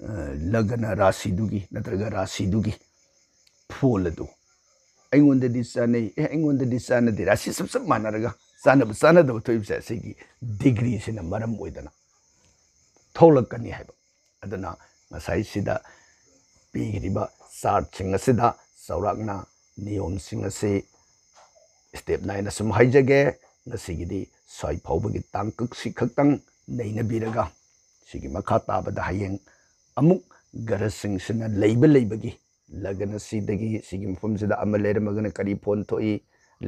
ꯑ, ꯂꯒꯅ ꯔꯥꯁꯤꯗꯨꯒꯤ ꯅꯠꯇ꯭ꯔꯒ ꯔꯥꯁꯤꯗꯨꯒꯤ ꯐꯣꯜ ꯑꯗꯨ ꯑꯩꯉꯣꯟꯗꯗꯤ ꯆꯥꯟꯅꯩ, ꯑꯦ, ꯑꯩꯉꯣꯟꯗꯗꯤ ꯆꯥꯟꯅꯗꯦ, ꯔꯥꯁꯤ ꯆꯞ ꯆꯞ ꯃꯥꯟꯅꯔꯒ ꯆꯥꯟꯅꯕ ꯆꯥꯟꯅꯗꯕ ꯊꯣꯛꯏꯕꯁꯦ ꯁꯤꯒꯤ ꯗꯤꯒ꯭ꯔꯤꯁꯤꯅ ꯃꯔꯝ ꯑꯣꯏꯗꯅ ꯊꯣꯛꯂꯛꯀꯅꯤ ꯍꯥꯏꯕ꯫ ꯑꯗꯨꯅ ꯉꯁꯥꯏꯁꯤꯗ ꯄꯤꯈ꯭ꯔꯤꯕ ꯆꯥꯔꯠꯁꯤꯡ ꯑꯁꯤꯗ ꯆꯥꯎꯔꯥꯛꯅ ꯅꯤꯌꯣꯝꯁꯤꯡ ꯑꯁꯤ ꯁ꯭ꯇꯦꯞ ꯅꯥꯏꯅ ꯁꯨꯝ ꯍꯥꯏꯖꯒꯦ꯫ ꯉꯁꯤꯒꯤꯗꯤ ꯁ꯭ꯋꯥꯏ ꯐꯥꯎꯕꯒꯤ ꯇꯥꯡꯀꯛꯁꯤ ꯈꯛꯇꯪ ꯅꯩꯅꯕꯤꯔꯒ ꯁꯤꯒꯤ ꯃꯈꯥ ꯇꯥꯕꯗ ꯍꯌꯦꯡ ꯑꯃꯨꯛ ꯒ꯭ꯔꯍꯁꯤꯡꯁꯤꯅ ꯂꯩꯕ ꯂꯩꯕꯒꯤ, ꯂꯒꯟ ꯑꯁꯤꯗꯒꯤ ꯁꯤꯒꯤ ꯃꯐꯝꯁꯤꯗ ꯑꯃ ꯂꯩꯔꯝꯃꯒꯅ ꯀꯔꯤ ꯐꯣꯟ ꯊꯣꯛꯏ,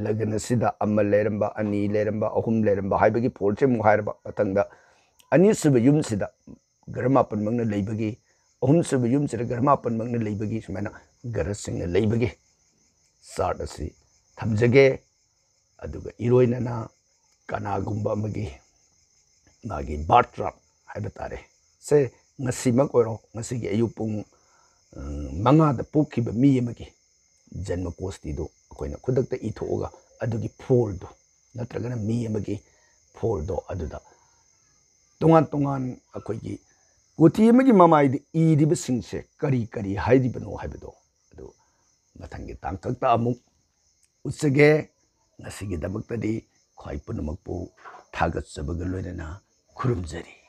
ꯂꯒꯟ ꯑꯁꯤꯗ ꯑꯃ ꯂꯩꯔꯝꯕ, ꯑꯅꯤ ꯂꯩꯔꯝꯕ, ꯑꯍꯨꯝ ꯂꯩꯔꯝꯕ ꯍꯥꯏꯕꯒꯤ ꯐꯣꯜꯁꯦ ꯑꯃꯨꯛ ꯍꯥꯏꯔꯕ, ꯃꯊꯪꯗ ꯑꯅꯤꯁꯨꯕ ꯌꯨꯝꯁꯤꯗ ꯒ꯭ꯔꯍ ꯃꯥꯄꯟꯃꯛꯅ ꯂꯩꯕꯒꯤ, ꯑꯍꯨꯝꯁꯨꯕ ꯌꯨꯝꯁꯤꯗ ꯒ꯭ꯔꯍ ꯃꯥꯄꯟꯃꯛꯅ ꯂꯩꯕꯒꯤ, ꯁꯨꯃꯥꯏꯅ ꯒ꯭ꯔꯍꯁꯤꯡꯅ ꯂꯩꯕꯒꯤ ꯆꯥꯔꯠ ꯑꯁꯤ ꯊꯝꯖꯒꯦ꯫ ꯑꯗꯨꯒ ꯏꯔꯣꯏꯅꯅ ꯀꯅꯥꯒꯨꯝꯕ ꯑꯃꯒꯤ ꯃꯥꯒꯤ ꯕꯥꯔꯠ ꯆꯥꯔꯠ ꯍꯥꯏꯕ ꯇꯥꯔꯦ, ꯁꯦ ꯉꯁꯤꯃꯛ ꯑꯣꯏꯔꯣ, ꯉꯁꯤꯒꯤ ꯑꯌꯨꯛ ꯄꯨꯡ ꯃꯉꯥꯗ ꯄꯣꯛꯈꯤꯕ ꯃꯤ ꯑꯃꯒꯤ ꯖꯟꯃ ꯀꯣꯁꯇꯤꯗꯨ ꯑꯩꯈꯣꯏꯅ ꯈꯨꯗꯛꯇ ꯏꯊꯣꯛꯑꯒ ꯑꯗꯨꯒꯤ ꯐꯣꯜꯗꯣ, ꯅꯠꯇ꯭ꯔꯒꯅ ꯃꯤ ꯑꯃꯒꯤ ꯐꯣꯜꯗꯣ ꯑꯗꯨꯗ ꯇꯣꯉꯥꯟ ꯇꯣꯉꯥꯟ ꯑꯩꯈꯣꯏꯒꯤ ꯀꯣꯊꯤ ꯑꯃꯒꯤ ꯃꯃꯥꯏꯗ ꯏꯔꯤꯕꯁꯤꯡꯁꯦ ꯀꯔꯤ ꯀꯔꯤ ꯍꯥꯏꯔꯤꯕꯅꯣ ꯍꯥꯏꯕꯗꯣ ꯑꯗꯨ ꯃꯊꯪꯒꯤ ꯇꯥꯡꯀꯛꯇ ꯑꯃꯨꯛ ꯎꯠꯆꯒꯦ꯫ ꯉꯁꯤꯒꯤꯗꯃꯛꯇꯗꯤ ꯈ꯭ꯋꯥꯏ ꯄꯨꯝꯅꯃꯛꯄꯨ ꯊꯥꯒꯠꯆꯕꯒ ꯂꯣꯏꯅꯅ ꯈꯨꯔꯨꯝꯖꯔꯤ꯫